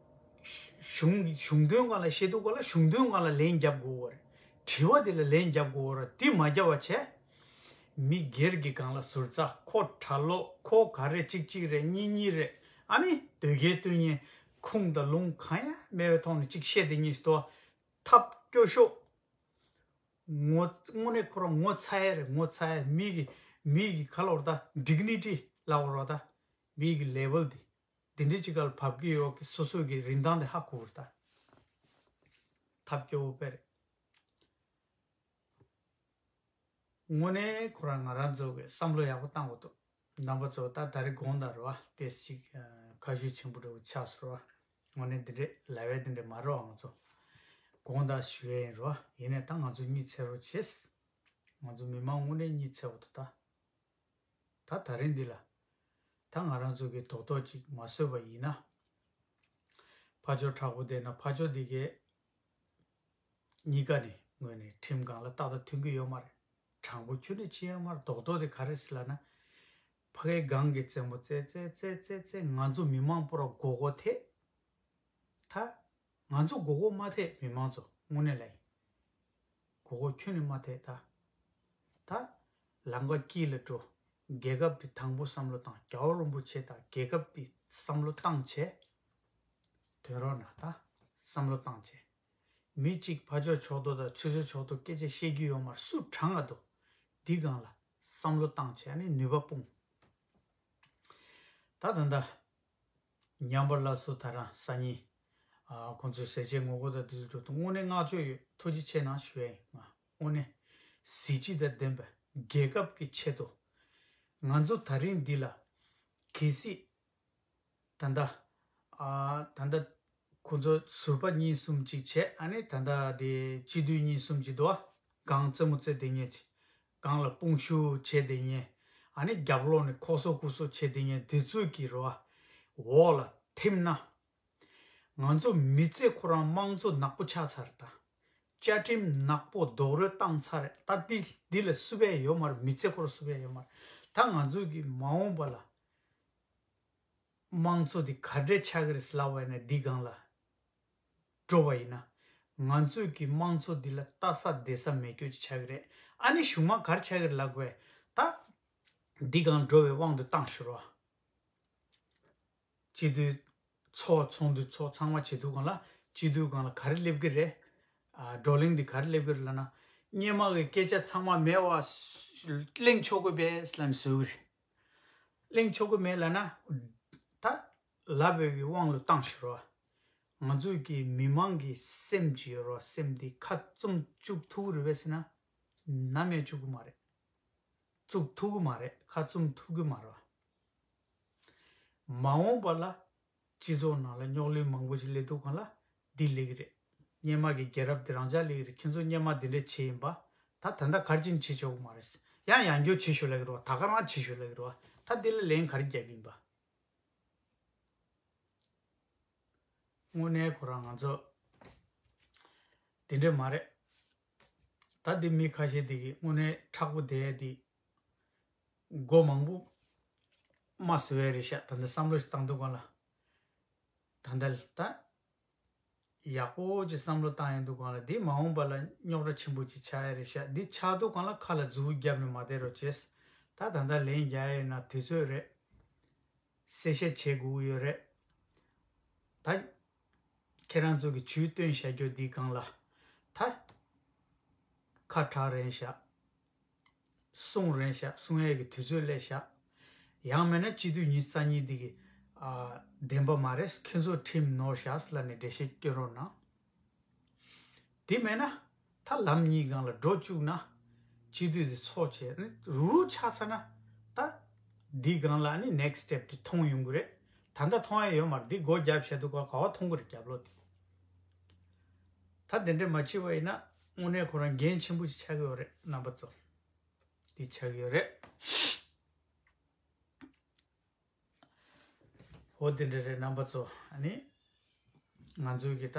གཞུང་གཞུང་དོན་སྒང་ལ་བཤད་ཐུབ་པ་ལ་གཞུང་དོན་སྒང་ལ་ལན་རྒྱབ་དགོས་རེད། དྲི་བ་འདི་ལ་ལན་རྒྱབ་དགོས་རེད། འདི་མ་རྒྱབ་པ་བྱས། མི་སྒེར་གྱི་སྒང་ལ་ཟུར་ཙག་ཁོ་གྲྭ་ལོག་ཁོ་ག་རེ་གཅིག་གཅིག་རེད། གཉིས་གཉིས་རེད། ཨ་ནི་དོལ་རྒྱལ་སྟོན་ཉན་ཁུངས་དང་ལུང་གང་ཡང་མེད་པའི་ཐོག་ནས་གཅིག་བཤད་དེ་གཉིས་སུ་ཐབས་སྐྱོ་ཤོས། ངོ་དངོས་གནས་ཁོ་རང་ངོ་ཚ་ཡ་རེད། ངོ་ཚ་ཡ། མི་གི་མི་གི་ག་ལབ་ར་ད། ཌིག་ནི་ཊི་ལབ་ར་ད། མི་གི་ལེ་ཝལ་དེ་འདི་འདྲའི་ཅིག་ག་ལ་བབས་ཀྱི་ཡོད་ཀི། སོ་སོ་གི་རིན་ཐང་དེ་ཧ་གོ་ར་ད། ཐབས་སྐྱོ་བོ་དཔེ་རེད། དངོས་གནས་ཁོ་རང་ང་རང་ཚོ་གི་བསམ་བློ་ཡག་པོ་བཏང་དགོས་འདུག་རྣམ་པ་ཚོ་ད་ད་རེས་དགོངས་དག་རེད་བ། ཏོག་ཙམ་ཅིག་ཁ་ཤུགས་ཆེན་པོ་འདྲ་བོ་ཆགས་སོང་རེད་བ། དངོས་གནས་འདི་འདྲས་ལབ་ཡ་འདི་འདྲས་མ་རེད་བ། ང་ཚོ་དགོངས་དག་ཞུ་ཡ་ཡིན་རེད་བ། ཡིན་ནའི་ད་ང་ཚོ་གཉིད་སད་རོགས་བྱེད། ང་ཚོ་མི་མང་དངོས་གནས་གཉིད་སད་པ་འདུག་ད། ད་ད་རིང་འདི་ལ་ད་ང་རང་ཚོ་གི་རྡོག་རྡོག་ཅིག་མ་བཟོས་པ་ཡིན་ན། ཕར་ཕྱོགས་དྲག་པོ་བསྡད་ན་ཕར་ཕྱོགས་འདི་གས་གཉིས་ཀ་ནས་ངོས་ནས་ཁྲིམས་སྒང་ལ་ཏག་ཏག་མཐུན་གྱི་ཡོད་མ་རེད། དྲང་པོ་ཁྱོན་ནས་བྱེད་ཡོད་མ་རེད། རྡོག་རྡོག་དེ་ག་རེ་ཟེར་ལབ་ན། ཕ་གིའི་སྒང་གི་རྩེད་མོ་རྩེ་རྩེ་རྩེ་རྩེ་རྩེ་ང་ཚོ་མི་མང་པོ་ར་མགོ་སྐོར་ཐེབས། ད་ང་ཚོ་མགོ་སྐོར་མ་ཐེབས། མི་མང་ཚོ་དངོས་གནས་ལ་ཡིན། མགོ་སྐོར་ཁྱོན་ནས་མ་ཐེབས་ད། ད་ལམ་ཁ་དཀྱིལ་ལ་འགྲོ། རྒྱལ་ཁབ་དེ་དང་པོ་བསམ་བློ་བཏང་། རྒྱལ་བ་རིན་པོ་ཆེ་དང་རྒྱལ་ཁབ་དེ་བསམ་བློ་བཏང་བྱས། དོན་རོགས་ན་ད་བསམ་བློ་བཏང་བྱས། མི་གཅིག་ཕར་ཕྱོགས་ཕྱོགས་མདོག་དང་ཚུར་ཕྱོགས་ཕྱོགས་མདོག་སྐད་ཆ་བཤད་རྒྱུ་ཡོད་མ་རེད། སུ་དྲང་ང་འདུག་འདི་སྒང་ལ་བསམ་བློ་བཏང་བྱས་ནས་ནུས་པ་སྤུངས། ད་ད་ལྟ་ཉམས་པ་སླར་གསོ་དང་རང་སང་ཉིན། ཨ་ཁོང་ཚོའི་ཟས་བཅད་ངོ་རྒོལ་དང་དེ་ཚོ་འགྲོ་དུས་དངོས་གནས་བསྔགས་བརྗོད་ཡོད། ཐུགས་རྗེ་ཆེ་གནང་ཞུ་ཡ་ཡིན། ང་དངོས་གནས་གཟི་བརྗིད་དང་ལྡན་པའི་རྒྱལ་ཁབ་ཀྱི་ཆེད་དུ། ང་ཚོ་ད་རིང་འདི་ལ་གལ་སྲིད་ད་ལྟ་ཨ་ད་ལྟ་ཁོང་ཚོ་ཟུར་པ་གཉིས་གསུམ་ཅིག་བྱས། ཨ་ནི་ད་ལྟ་དེ་སྤྱི་འཐུས་གཉིས་གསུམ་ཅིག་འདུག་བ། གང་རྩེད་མོ་རྩེ་བསྡད་མཁན་ཅིག་གང་ལ་དཔུང་ཤུགས་བྱེད་བསྡད་མཁན། ཨ་ནི་རྒྱབ་ལོགས་ནས་ཁོག་སོ་ཁུག་སོ་བྱེད་བསྡད་མཁན་དེ་ཚོ་གི་རེད་བ། འོག་ལ་ཐིམ་ན། ང་ཚོ་མི་རྩེ་ཁོ་རང་དམངས་གཙོ་ནག་པོ་ཆགས་ཚར་ད། བཅའ་ཁྲིམས་ནག་པོ་རྡོག་རོལ་བཏང་ཚར་རེད་ད། འདི་འདི་ལ་བསུབ་ཡ་ཡོད་མ་རེད། མི་རྩེ་ཁོ་རང་བསུབ་ཡ་ཡོད་མ་རེད། ད་ང་ཚོ་གི་མ་འོངས་པ་ལ་དམངས་གཙོ་འདི་ག་འདྲས་ཆགས་ཀྱི་རེད་ལབ་པ་ཡིན་ན། འདི་སྒང་ལ་འགྲོ་བ་ཡིན་ན། ང་ཚོས་ཀྱི་དམངས་གཙོ་འདི་ལ་ལྟ་ས་བསྡད་ས་མེད་རྒྱུ་ཅིག་ཆགས་ཀྱི་རེད། ཨ་ནི་གཞུག་མ་ག་རེ་ཆགས་ཀྱི་རེད་ལབ་དགོས་ད། འདི་སྒང་འགྲོ་བའི་དབང་དུ་བཏང་ཞུ་རོགས། སྤྱི་འཐུས་ཚོགས་ཚོགས་འདུ་ཚོགས་ཚང་མ་བྱེད་དུས་སྒང་ལ་སྤྱི་འཐུས་སྒང་ལ་ག་རེ་སླེབས་ཀྱི་རེད། ཨ་བགྲོ་གླེང་འདི་ག་རེ་སླེབས་ཀྱི་རེད་ལབ་ན། སྔོན་མ་གི་སྐད་ཆ་ཚང་མ་མེད་པ་གླེང་ཆོག་གི་མེད་ལབ་ནས་བཟོ་གི་རེད། གླེང་ཆོག་གི་མེད་ལབ་ན། ད་ལབ་པའི་གི་དབང་ལ་བཏང་ཞུ་རོགས། ང་ཚོས་ཀྱི་མི་མང་གི་སེམས་ཀྱི་རོ་སེམས་འདི་ཁ་བཙུམ་བཅུག་ཐུབ་ཀྱི་རེད་པས་ཟེར་ན། ནམ་ཡང་བཅུག་གི་མ་རེད། བཙུགས་ཐུབ་ཀྱི་མ་རེད། ཁ་བཙུམ་ཐུབ་ཀྱི་མ་རེད། མ་འོངས་པ་ལ་སྤྱི་ཚོགས་ནང་ལ་རྙོག་གླེང་མང་པོ་ཞིག་སླེབས་དུས་སྒང་ལ་འདི་སླེབས་ཀྱི་རེད། སྔོན་མ་གི་རྒྱལ་རབས་འདི་རང་འཇགས་སླེབས་ཀྱི་རེད། ཁྱེད་ཚོ་སྔོན་མ་འདི་འདྲ་བྱས་ཡིན་པ། ད་ད་ལྟ་ག་རེ་བྱས་ནས་བྱེད་ཆོག་གི་མ་རེད། ཡང་ཡང་བསྐྱར་བྱེད་ཤོག་ལབ་ཀྱི་རེད་བ། ད་ག་རང་བྱེད་ཤོག་ལབ་ཀྱི་རེད་བ། ད་འདི་ལ་ལན་ག་རེ་རྒྱག་གི་ཡིན་པ། དངོས་གནས་ཁོ་རང་ང་ཚོ་དེ་འདྲས་མ་རེད། ད་འདི་མི་ཁ་ཤས་དེ་གིས་དངོས་གནས་མཁྲེགས་པོ་བསྡད་ཡ་དེ་མགོ་མང་པོ་མ་ཟུག་ཡ་རེད་ཤག་ད་ལྟ་བསམ་བློ་ཞིག་བཏང་དུས་སྒང་ལ། ད་ལྟ་ད་ཡག་པོ་ཅིག་བསམ་བློ་བཏང་ཡོང་དུས་སྒང་ལ། འདི་མ་འོངས་པ་ལ་རྙོག་དྲ་ཆེན་པོ་ཅིག་ཆགས་ཡ་རེད་ཤག་འདི་ཆགས་དུས་སྒང་ལ་ཁ་ལ་མཛུབ་བརྒྱབ་ནས་མ་བསྡད་རོགས་བྱེད། ད་ད་ལྟ་ལན་རྒྱག་ཡ་ཡིན་ན་དུས་ཚོད་རེད། གསལ་བཤད་བྱེད་དགོས་ཀྱི་ཡོད་རེད། ད་ཁྱེད་རང་ཚོ་གི་ཇུས་བཏོན་བཞག་རྒྱུ་འདིའི་སྒང་ལ་ད་ཁ་གྲག་རན་ཤག་གསུང་རན་ཤག་གསུང་ཡས་ཀྱི་དུས་ཚོད་སླེབས་ཤག་ཡང་མིན་ན་སྤྱི་འཐུས་ཉི་ཤུ་རྩ་གཉིས་འདི་གི་ཨ་བདེན་པ་མ་རེད། ཁྱོད་ཚོ་ཁྲིམས་ནོར་ཤག་ལབ་ནས་འགྲེལ་བཤད་སྐྱོན་རོགས་གནང་། དེ་མེད་ན་ད་ལམ་གཉིས་སྒང་ལ་འགྲོ་བཅུག་ན། སྤྱི་འཐུས་དེ་ཚོགས་བྱས་ནས་རུག་རུག་ཆགས་ཚར་ན། ད་འདི་སྒང་ལ་ནི་ནེགསི་སི་ཊེབ་དེ་མཐོང་ཡོང་གི་རེད། ད་ལྟ་མཐོང་ཡ་ཡོད་མ་རེད། འདི་སྒོ་རྒྱབ་བྱས་འདུག་ག་ག་བ་མཐོང་གི་རེད། རྒྱབ་ལོགས་འདི། ད་དེ་འདྲས་མ་བྱེད་པ་ཡིན་ན་དངོས་གནས་ཁོ་རང་འགན་ཆེན་པོ་ཞིག་ཆགས་ཀྱི་ཡོད་རེད། རྣམ་པ་ཚོ། འདི་ཆགས་ཀྱི་ཡོད་རེད། འོ་དེ་འདྲ་རེད། རྣམ་པ་ཚོ། ཨ་ནི་ང་ཚོའི་གི་ད་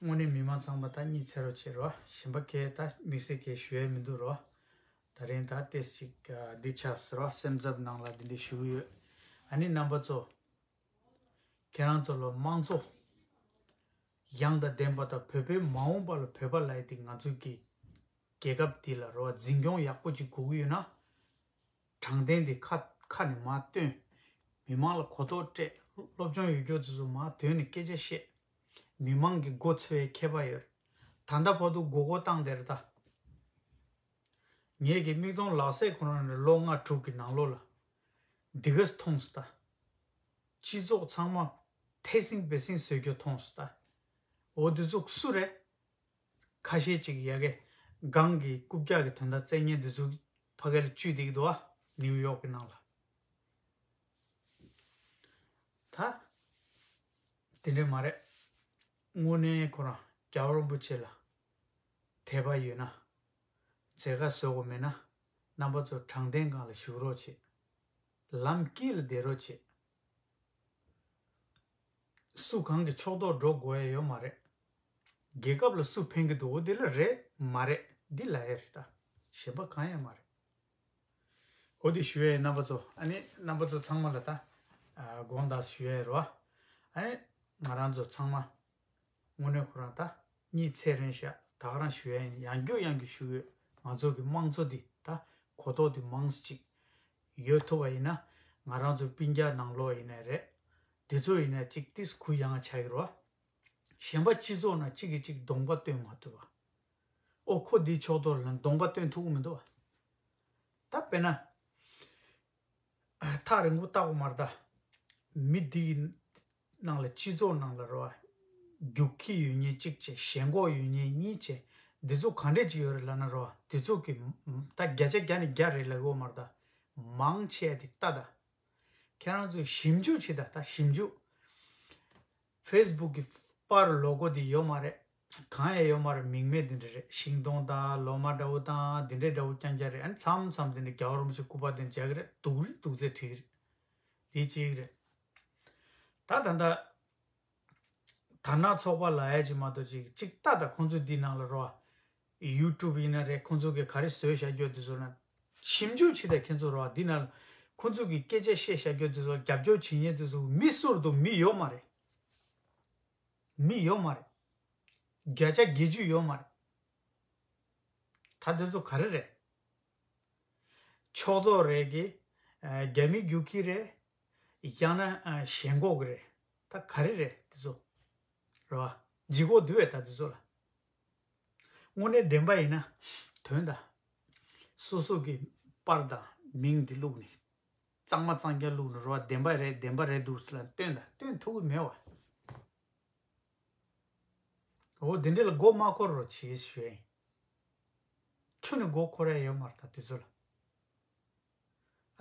དངོས་གནས་མི་མང་ཚང་མ་ད་གཉིད་སད་རོགས་བྱེད་རོགས། གཞན་པ་གས་ད་དམིགས་བསལ་གས་ཞུ་ཡས་མི་འདུག་རོགས། ད་རིང་ད་ཏེས་ཅིག་འདི་ཆགས་ཟེར་རོགས། སེམས་འཚབ་ནང་ལ་འདི་འདྲ་ཞུ་གི་ཡོད། ཨ་ནི་རྣམ་པ་ཚོ། ཁྱེད་རང་ཚོ་ལ་དམངས་གཙོ་ཡང་དང་ལྡན་པ་དང་བོད་པའི་མ་འོངས་པ་ལ་བོད་པ་ལབ་ཡས་དེ་ང་ཚོའི་གི་རྒྱལ་ཁབ་འདི་ལ་རོགས་འཛིན་སྐྱོང་ཡག་པོ་ཅིག་དགོས་ཀྱི་ཡོད་ན། དྲང་བདེན་དེ་ཁ་ཁ་ནས་མར་སྟོན། མི་མང་ལ་གོ་རྟོགས་སྤྲད། སློབ་སྦྱོང་ཡོད་རྒྱུ་དེ་ཚོ་མར་དོན་ནས་སྐད་ཆ་བཤད། མི་མང་གི་མགོ་འཚོས་ཡས་ཁྱད་པར་ཡོད་རེད། ད་ལྟ་བར་དུ་མགོ་སྐོར་བཏང་བསྡད་རེད་ད། ངས་ཀྱི་མིག་མཐོང་ལག་ཟས་ཁོ་རང་ནས་ལོ་ལྔ་དྲུག་གི་ནང་ལོགས་ལ་འདི་གས་མཐོང་སོང་ད། སྤྱི་ཚོགས་ཚང་མ་ཐེ་སིང་བེ་སིང་བཟོས་རྒྱུ་མཐོང་སོང་ད། འོ་འདི་ཚོ་སུ་རེད། ཁ་ཤས་ཅིག་ཡ་གི་སྒང་གི་རྐུབ་བཀྱག་གི་དོན་དག་བཙན་ཉེན་འདི་ཚོ་ཕ་གི་ལ་བཅུག་བསྡད་ཀྱི་འདུག་ཨ། ནིའུ་ཡོག་གི་ནང་ལ། ད་དེ་འདྲས་མ་རེད། དངོས་གནས་ཁོ་རང་རྒྱལ་བ་རིན་པོ་ཆེ་ལ་དད་པ་ཡོད་ན། མཛད་དཀའ་བཟོ་དགོས་མེད་ན། རྣམ་པ་ཚོ་དྲང་བདེན་སྒང་ལ་བཞུགས་རོགས་བྱེད། ལམ་དཀྱིལ་ལ་བསྡད་རོགས་བྱེད། སུ་གང་གི་ཕྱོགས་གཏོགས་འགྲོ་དགོས་ཡ་ཡོད་མ་རེད། རྒྱལ་ཁབ་ལ་སུ་ཕན་གྱི་འདུག་འོ་དེ་ལ་རེད་མ་རེད་འདི་ལབ་ཡ་རེད་ད། གཞན་པ་གང་ཡང་མ་རེད། འོ་དེ་ཞུ་ཡ་ཡིན་རྣམ་པ་ཚོ། ཨ་ནི་རྣམ་པ་ཚོ་ཚང་མ་ལ་ད་ཨ་དགོངས་དག་ཞུ་ཡ་ཡིན་རོ། ཨ་ནི་ང་རང་ཚོ་ཚང་མ་དངོས་གནས་ཁོ་རང་ད་གཉིད་ཚད་རན་ཤག་ད་ག་རང་ཞུ་ཡ་ཡིན། ཡང་བསྐྱར་ཡང་བསྐྱར་ཞུ་གི་ཡོད། ང་ཚོ་གི་དམངས་གཙོ་འདི་ད་གོ་རྟོགས་འདི་མང་ཙམ་ཅིག་ཡོད་ཐུབ་པ་ཡིན་ན། ང་རང་ཚོ་སྤུན་ཀྱག་ནང་ལོགས་ཡིན་ནའི་རེད། འདི་ཚོ་ཡིན་ནའི་ཅིག་ཏིས་གུ་ཡངས་ཆགས་ཀྱི་རེད་བ། གཞན་པ་སྤྱི་ཚོགས་ནང་གཅིག་གིས་གཅིག་གདོང་པ་སྟོན་མ་ཐུབ་པ། ཨོ་ཁོ་འདིའི་ཕྱོགས་གཏོགས་ལ་གདོང་པ་སྟོན་ཐུབ་ཀྱི་མི་འདུག་བ། ད་དཔེར་ན། ཐག་རིང་པོ་བལྟ་དགོས་མ་རེད་ད། མི་འདི་ཡི་ནང་ལ་སྤྱི་ཚོགས་ནང་ལ་རེད་བ། རྒྱུག་ཁྱི་ཡོད་མཁན་གཅིག་བྱས། ཞེན་ཁོག་ཡོད་མཁན་གཉིས་བྱས། འདི་ཚོ་ག་འདྲས་ཅིག་ཡོད་རེད་ལབ་ན་རེད་བ། འདི་ཚོ་གི་ད་བརྒྱ་ཆ་བརྒྱ་ནས་བརྒྱ་རེད་ལབ་ཀྱི་ཡོད་མ་རེད་ད། མང་ཆེ་བ་དེ་ལྟ་ད། ཁྱེད་རང་ཚོས་ཞིབ་འཇུག་བྱེད་ད། ད་ཞིབ་འཇུག་ཕེ་སི་བུག་གི་པར་ལོ་གོ་འདི་ཡོད་མ་རེད། གང་ཡང་ཡོད་མ་རེད། མིང་མེད་འདི་འདྲ་རེད། ཤིང་སྡོང་དང་ལོ་མ་འདྲ་བོ་དང་འདི་འདྲའི་འདྲ་བོ་རྐྱང་རྐྱང་རེད། ཨ་ནི་མཚམས་མཚམས་འདི་འདྲ་རྒྱལ་བ་རིན་པོ་ཆེ་སྐུ་པར་འདི་འདྲ་རྒྱག་གི་རེད། སྡུག་རུས་སྡུག་ཚད་བྲིས་གི་རེད། འདི་གཅིག་རེད། ད་ད་ལྟ་དར་ནག་ཚོགས་པ་ལབ་ཡ་ཅིག་མ་གཏོགས་ཅིག་ཅིག་ལྟ་ད། ཁོང་ཚོ་འདི་ནང་ལ་རོ། ཡུ་ཊུབ་ཡིན་ན་རེད། ཁོང་ཚོ་གིས་ག་རེ་བཟོས་བཞག་རྒྱུ་འདི་ཚོ་ན་ཞིབ་འཇུག་བྱེད་ད། ཁྱེད་ཚོ་རོ། འདི་ནང་ཁོང་ཚོ་གིས་སྐད་ཆ་བཤད་བཞག་རྒྱུ་འདི་ཚོ་རྒྱབ་སྐྱོར་བྱེད་མཁན་འདི་ཚོ་མི་སུ་རེད་འདུག་མི་ཡོད་མ་རེད། མི་ཡོད་མ་རེད། བརྒྱ་ཆ་བརྒྱད་ཅུ་ཡོད་མ་རེད། ད་འདི་ཚོ་ག་རེ་རེད། ཕྱོགས་གཏོགས་རེད་གི། ཨ་རྒྱ་མི་རྒྱུག་ཁྱི་རེད། ཡང་ན་ཨ་ཞེན་ཁོག་གི་རེད། ད་ག་རེ་རེད་འདི་ཚོ། རེད་བ། ལྗིད་ཁོག་འདུག་བས་ད་འདི་ཚོ་ལ། དངོས་གནས་བདེན་པ་ཡིན་ན་དོན་དག་སོ་སོ་གི་པར་དང་མིང་འདི་བླུགས་ནས། གཙང་མ་གཙང་རྐྱང་བླུགས་ནས་རེད་བ། བདེན་པ་རེད། བདེན་པ་རེད་འདུག་ཟེར་ལ་སྟོན་ད། སྟོན་ཐུབ་ཀྱི་མེད་བ། འོ་འདི་འདྲ་ལ་མགོ་མ་འཁོར་རོགས་བྱེད་ཞུ་ཡ་ཡིན། ཁྱོན་ནས་མགོ་འཁོར་ཡ་ཡོད་མ་རེད་ད་དེ་ཚོ་ལ།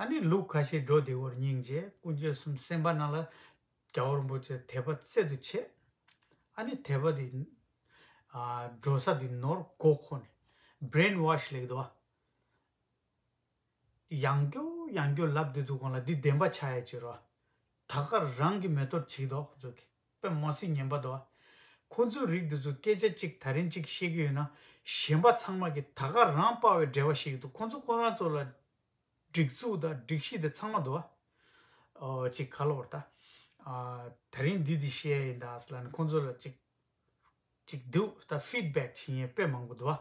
ཨ་ནི་ལུག་ཁ་ཤས་འགྲོ་བདེ་བོར་སྙིང་རྗེ། དཀོན་མཆོག་གསུམ་སེམས་པ་ནང་ལ་རྒྱལ་བ་རིན་པོ་ཆེ་དད་པ་རྩལ་དུ་ཆེ། ཨ་ནི་དད་པ་དེ་ཨ་འགྲོ་ས་དེ་ནོར་མགོ་འཁོར་ནས་བྷི་རེན་ཝ་ཤི་ལེགས་འདུག་བ། ཡང་སྐྱོ་ཡང་སྐྱོ་ལབ་བསྡད་འདུག་གོང་ལ་འདི་བདེན་པ་ཆགས་ཡ་ཅིག་རོ། ད་ག་རང་གི་མེ་ཏོག་བྱིག་འདུག་ཁོ་ཚོ་གི། དཔེ་མ་སྲིད་ངན་པ་འདུག་ཨ། ཁོ་ཚོའི་རིགས་འདི་ཚོ་སྐད་ཆ་གཅིག་ད་རིང་གཅིག་བཤད་ཀྱི་ཡོད་ན། གཞན་པ་ཚང་མ་གིས་ད་ག་རང་དཔའ་བའི་འགྲེལ་པ་བཤད་ཀྱི་འདུག་ཁོ་ཚོ་ཁོ་རང་ཚོ་ལ་སྒྲིག་འཛུགས་དང་སྒྲིག་གཞི་དེ་ཚང་མ་འདུག་ཨ། ཨོ་གཅིག་ག་ལབ་དགོས་རེད་ད། ཨ་ད་རིང་འདི་འདི་བཤད་ཡ་ཡིན་ད་ཟེར་ལབ་ནས་ཁོ་ཚོ་ལ་གཅིག་གཅིག་འདུག་ད་ཕིཌ་བེག་བྱེད་མཁན་དཔེ་མང་པོ་འདུག་ཨ།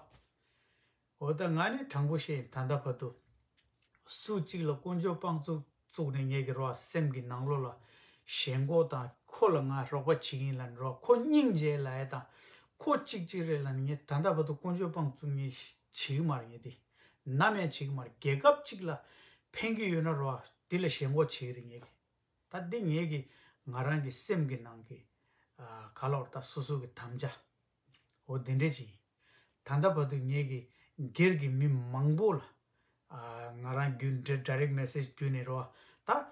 འོ་ད་ང་ནི་དྲང་པོ་བཤད་ཡིན། ད་ལྟ་བར་དུ་སུ་གཅིག་ལ་དཀོན་མཆོག་དཔང་བཙུགས་བཙུགས་ནས་ངེད་ཀྱི་རོ་སེམས་ཀྱི་ནང་ལོགས་ལ་ཞེན་ཁོག་དང་། ཁོ་ལ་ང་རོགས་པ་བྱེད་ཀྱི་ཡིན་ལབ་ནས་རོ། ཁོ་སྙིང་རྗེ་ལབ་ཡ་དང་། ཁོ་གཅིག་གཅིག་རེད་ལབ་ནས། ངས་ད་ལྟ་བར་དུ་དཀོན་མཆོག་དཔང་བཙུགས་ངས་བྱེད་ཀྱི་མ་རེད། ངས་དེ་ནམ་ཡང་བྱེད་ཀྱི་མ་རེད། རྒྱལ་ཁབ་གཅིག་ལ་ཕན་གྱི་ཡོད་ན་རོ་དེ་ལ་ཞེན་ཁོག་བྱེད་ཀྱི་རེད་ངས་ཀྱི། ད་འདི་ངེད་ཀྱི་ང་རང་གི་སེམས་ཀྱི་ནང་གི་ཨ་ག་ལབ་དགོས་རེད་ད། སོ་སོ་གི་དམ་བཅའ་འོ་དེ་འདྲས་ཅིག་ཡིན། ད་ལྟ་བར་དུ་ངེད་ཀྱི་སྒེར་གྱི་མི་མང་པོ་ལ་ཨ་ང་རང་བརྒྱུད་ཌི་རེག་མེ་སེ་ཇི་བརྒྱུད་ནས་རེད་བ། ད་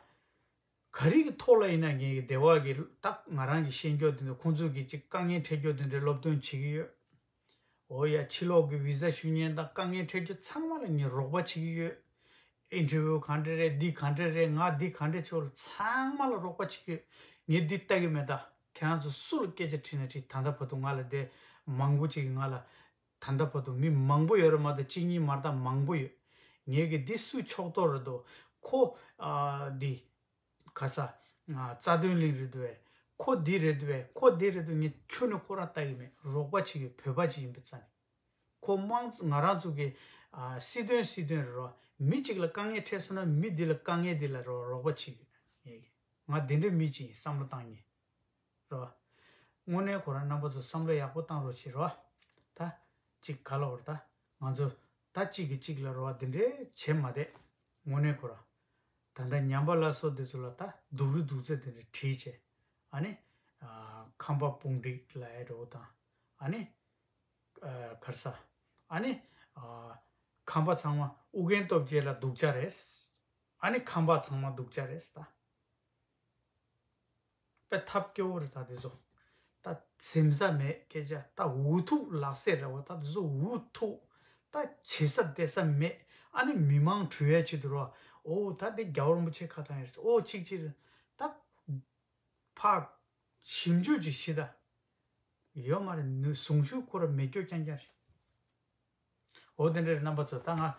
ག་རེ་གི་ཐོག་ལ་ཡིན་ན་ངས་ཀྱི་སྡེ་བ་གི་ད་ང་རང་གི་ཤེས་རྒྱུ་དེ་འདྲ་ཁོང་ཚོས་ཀྱི་ཅིག་དཀའ་ངལ་འཕྲད་རྒྱུ་དེ་འདྲའི་སློབ་སྟོན་བྱེད་ཀྱི་ཡོད། འོ་ཡ། ཕྱི་ལོགས་ཀྱི་བི་ཟ་ཞུ་མཁན་དང་དཀའ་ངལ་འཕྲད་རྒྱུ་ཚང་མ་ལ་ངས་རོགས་པ་བྱེད་ཀྱི་ཡོད། ཨིན་ཊར་བིའུ་ག་འདྲ་རེད། འདི་ག་འདྲ་རེད། ང་འདི་ག་འདྲ་བྱེད་དགོས་ལ་ཚང་མ་ལ་རོགས་པ་བྱེད་ཀྱི་ཡོད། ངས་འདི་ལྟ་གི་མེད་ད། ཁྱེད་རང་ཚོ་སུ་ལ་སྐད་ཆ་དྲིས་ན་དྲིས། ད་ལྟ་བར་དུ་ང་ལ་དེ་མང་པོ་ཅིག་གིས་ང་ལ། ད་ལྟ་བར་དུ་མི་མང་པོ་ཡོད་རེད་མ་གཏོགས་གཅིག་གཉིས་མ་རེད་ད། མང་པོ་ཡོད། ངས་ཀྱི་འདི་སུའི་ཕྱོགས་གཏོགས་རེད་དོ། ཁོ། ཨ། འདི། ག་ས། ཨ། རྩ་དོན་གླིང་རེད་འདུག་བས། ཁོ་འདི་རེད་འདུག་བས། ཁོ་འདི་རེད་འདུག་ངས་ཁྱོན་ནས་ཁོ་རང་ལྟ་གི་མེད། རོགས་པ་བྱེད་ཀྱི་བོད་པ་ཅིག་ཡིན་པའི་རྩ་ནས། ཁོ་དམངས་ང་རང་ཚོ་གི། ཨ། སྲིད་དོན་སྲིད་དོན་རེད་རོ། མི་གཅིག་ལ་དཀའ་ངལ་འཕྲད་སོང་ན་མི་འདི་ལ་དཀའ་ངལ་འདི་ལ་རོ་རོགས་པ་བྱེད་ཀྱི་ཡོད། ང་འདི་འདྲའི་མི་གཅིག་ཡིན། བསམ་བློ་བཏང་མཁན་རོ། དངོས་གནས་ཁོ་རང་རྣམ་པ་ཚོ་བསམ་བློ་ཡག་པོ་བཏང་རོགས་བྱེད་རོ། ད་གཅིག་ག་ལ་བར་ད་ང་ཚོ་ད་གཅིག་གིས་གཅིག་ལ་རོ་འདི་འདྲའི་བྱེད་མ་བསྡད། དངོས་གནས་ཁོ་རང་ད་ལྟ་ཉམས་པ་སླར་གསོ་འདི་ཚོ་ལ་ད་སྡུག་རུས་སྡུག་ཚད་འདི་འདྲ་བྲིས་བྱས། ཨ་ནི། ཨ། ཁམས་པ་དཔུང་སྒྲིག་ལབ་ཡ་འདྲ་བོ་དང་། ཨ་ནི། ཨ། ག་རེ་ཟ། ཨ་ནི། ཨ། ཁམས་པ་ཚང་མ་ཨུ་རྒྱན་སྟོབས་རྒྱལ་ལ་སྡུག་ཅག་རེད། ཨ་ནི་ཁམས་པ་ཚང་མ་སྡུག་ཅག་རེད་ད། དཔེ་ཐབས་སྐྱོ་བོ་རེད་ད་དེ་ཚོ། ད་སེམས་ས་མེད་སྐད་ཆ། ད་འུ་ཐུག་ལག་སེ་རེད་བ། ད་དེ་ཚོ་འུ་ཐུག་ད་བྱེད་ས་བསྡད་ས་མེད། ཨ་ནི་མི་མང་བྲོས་ཡ་ཆེད་དུ་རོ། ཨོ་ད་དེ་རྒྱལ་བ་རིན་པོ་ཆེ་ཁ་བཏང་ཡ་རེད། ཨོ་གཅིག་གཅིག་རེད་ད། ཕག་ཞིབ་འཇུག་ཅིག་ཤི་ད། ཡོད་མ་རེད། ནུ་གཟུངས་གཞུག་ཁོ་ར་མེད་སྐྱོ་རྐྱང་རྐྱང་རེད། འོ་དེ་འདྲ་རེད་རྣམ་པ་ཚོ། ད་ང་ཨ་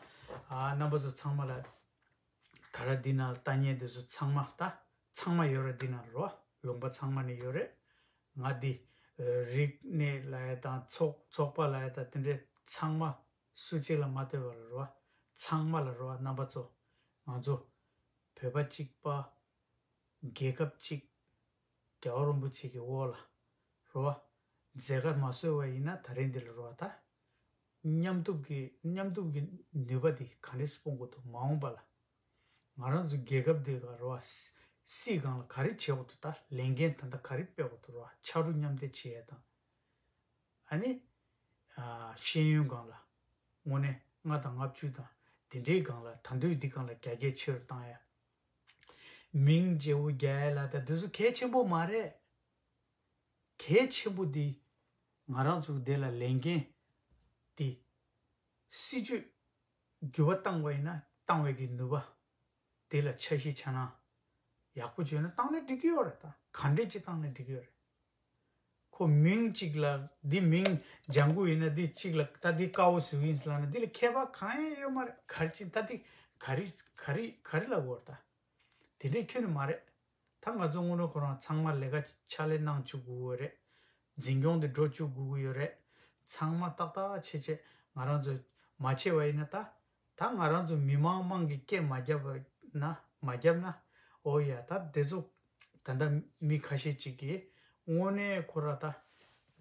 རྣམ་པ་ཚོ་ཚང་མ་ལ་ད་ར་འདི་ནང་ལ་ལྟ་མཁན་དེ་ཚོ་ཚང་མ་ད་ཚང་མ་ཡོད་ར། འདི་ནང་ལ་རོ། ལུང་པ་ཚང་མ་ནས་ཡོད་རེད། ང་འདི་རིག་གནས་ལབ་ཡ་དང་ཚོགས་ཚོགས་པ་ལབ་ཡ་དང་དེ་འདྲས་ཚང་མ་སུ་གཅིག་ལ་མ་ལྟོས་པ་ལ་རོ། ཚང་མ་ལ་རོ་རྣམ་པ་ཚོ། ང་ཚོ་བོད་པ་གཅིག་པ། རྒྱལ་ཁབ་གཅིག་རྒྱལ་བ་རིན་པོ་ཆེ་གི་འོག་ལ་རོ། མཛད་དཀའ་མ་བཟོས་པ་ཡིན་ན་ད་རིང་འདི་ལ་རོ། ད་མཉམ་སྡུག་གི་མཉམ་སྡུག་གི་ནུས་པ་འདི་ག་འདྲས་སྤུངས་དགོས་འདུག་མ་འོངས་པ་ལ། ང་རང་ཚོ་རྒྱལ་ཁབ་འདི་ག་རོ། སྲིད་སྒང་ལ་ག་རེ་བྱེད་དགོས་འདུག་ད་ལས་འགན་ད་ལྟ་ག་རེ་སྤེལ་དགོས་འདུག་རོ། ཕྱག་རུ་མཉམ་འདེགས་བྱེད་ཡ་དང་། ཨ་ནི། ཨ། ཤེས་ཡོན་སྒང་ལ། དངོས་གནས་ལྔ་དང་ལྔ་བཅུ་དང་དེ་འདྲའི་སྒང་ལ། ད་འདོད་འདི་སྒང་ལ་རྒྱ་སྐྱེད་ཆེ་རུ་བཏང་ཡ། མིང་བརྗེ་བོ་རྒྱག་ཡ་ལ་ད་དེ་ཚོ་གལ་ཆེན་པོ་མ་རེད། གལ་ཆེན་པོ་འདི་ང་རང་ཚོ་འདི་ལ་ལས་འགན་འདི་སྲིད་ཇུས་འགྱུར་བ་བཏང་བ་ཡིན་ན་བཏང་བའི་གི་ནུས་པ་འདི་ལ་འཆར་གཞི་འཆར་སྣང་ཡག་པོ་བྱུང་ན་བཏང་ན་འགྲིག་གི་ཡོད་རེད། ད་ག་འདྲས་ཅིག་བཏང་ན་འགྲིག་གི་ཡོད་རེད། ཁོ་མིང་གཅིག་ལ་འདི་མིང་ལྗང་གུ་ཡིན་ན་འདི་གཅིག་ལ་ད་འདི་དཀར་པོ་བཟོས་ཡིན་ཟེར་ལབ་ན་འདི་ལ་ཁྱད་པར་གང་ཡང་ཡོད་མ་རེད། ག་རེ་ཅིག་ད་འདི་ག་རེ་ག་རེ་ག་རེ་ལབ་དགོས་རེད་ད། དེ་འདྲས་ཁྱོན་ནས་མ་རེད། ད་ང་ཚོ་དངོས་གནས་ཁོ་རང་ཚང་མ་ལས་ཀ་ཕྱག་ལས་གནང་བཅུག་དགོས་ཀྱི་ཡོད་རེད། འཛིན་སྐྱོང་དེ་འགྲོ་བཅུག་དགོས་ཀྱི་ཡོད་རེད། ཚང་མ་ཏག་ཏག་བྱེད་བྱེད་ང་རང་ཚོ་མ་བྱས་པ་ཡིན་ན་ད། ད་ང་རང་ཚོ་མི་མང་དམངས་ཀྱིས་སྐད་མ་བརྒྱབ་ན་མ་བརྒྱབ་ན། ཨོ་ཡ། ད་དེ་ཚོ་ད་ལྟ་མི་ཁ་ཤས་ཅིག་གིས་དངོས་གནས་ཁོ་ར་ད་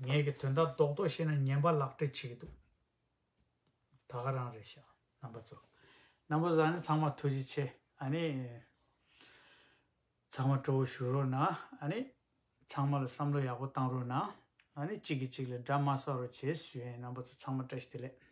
ངས་ཀྱི་དོན་དག་རྡོག་རྡོག་བཤད་ན་ངན་པ་ལག་སྤྲད་བྱེད་ཀྱི་འདུག་ད་ག་རང་རེད་ཤག་རྣམ་པ་ཚོ། རྣམ་པ་ཚོ་ཨ་ནི་ཚང་མ་ཐུགས་རྗེ་ཆེ། ཨ་ནི་ཚང་མ་སྤྲོ་བོ་བཞུགས་རོགས་གནང་། ཨ་ནི་ཚང་མ་ལ་བསམ་བློ་ཡག་པོ་བཏང་རོགས་གནང་། ཨ་ནི་གཅིག་གིས་གཅིག་ལ་དགྲ་མ་ཟ་རོགས་བྱེད་ཞུ་ཡ་ཡིན། རྣམ་པ་ཚོ་ཚང་མ་བཀྲ་ཤིས་བདེ་ལེགས།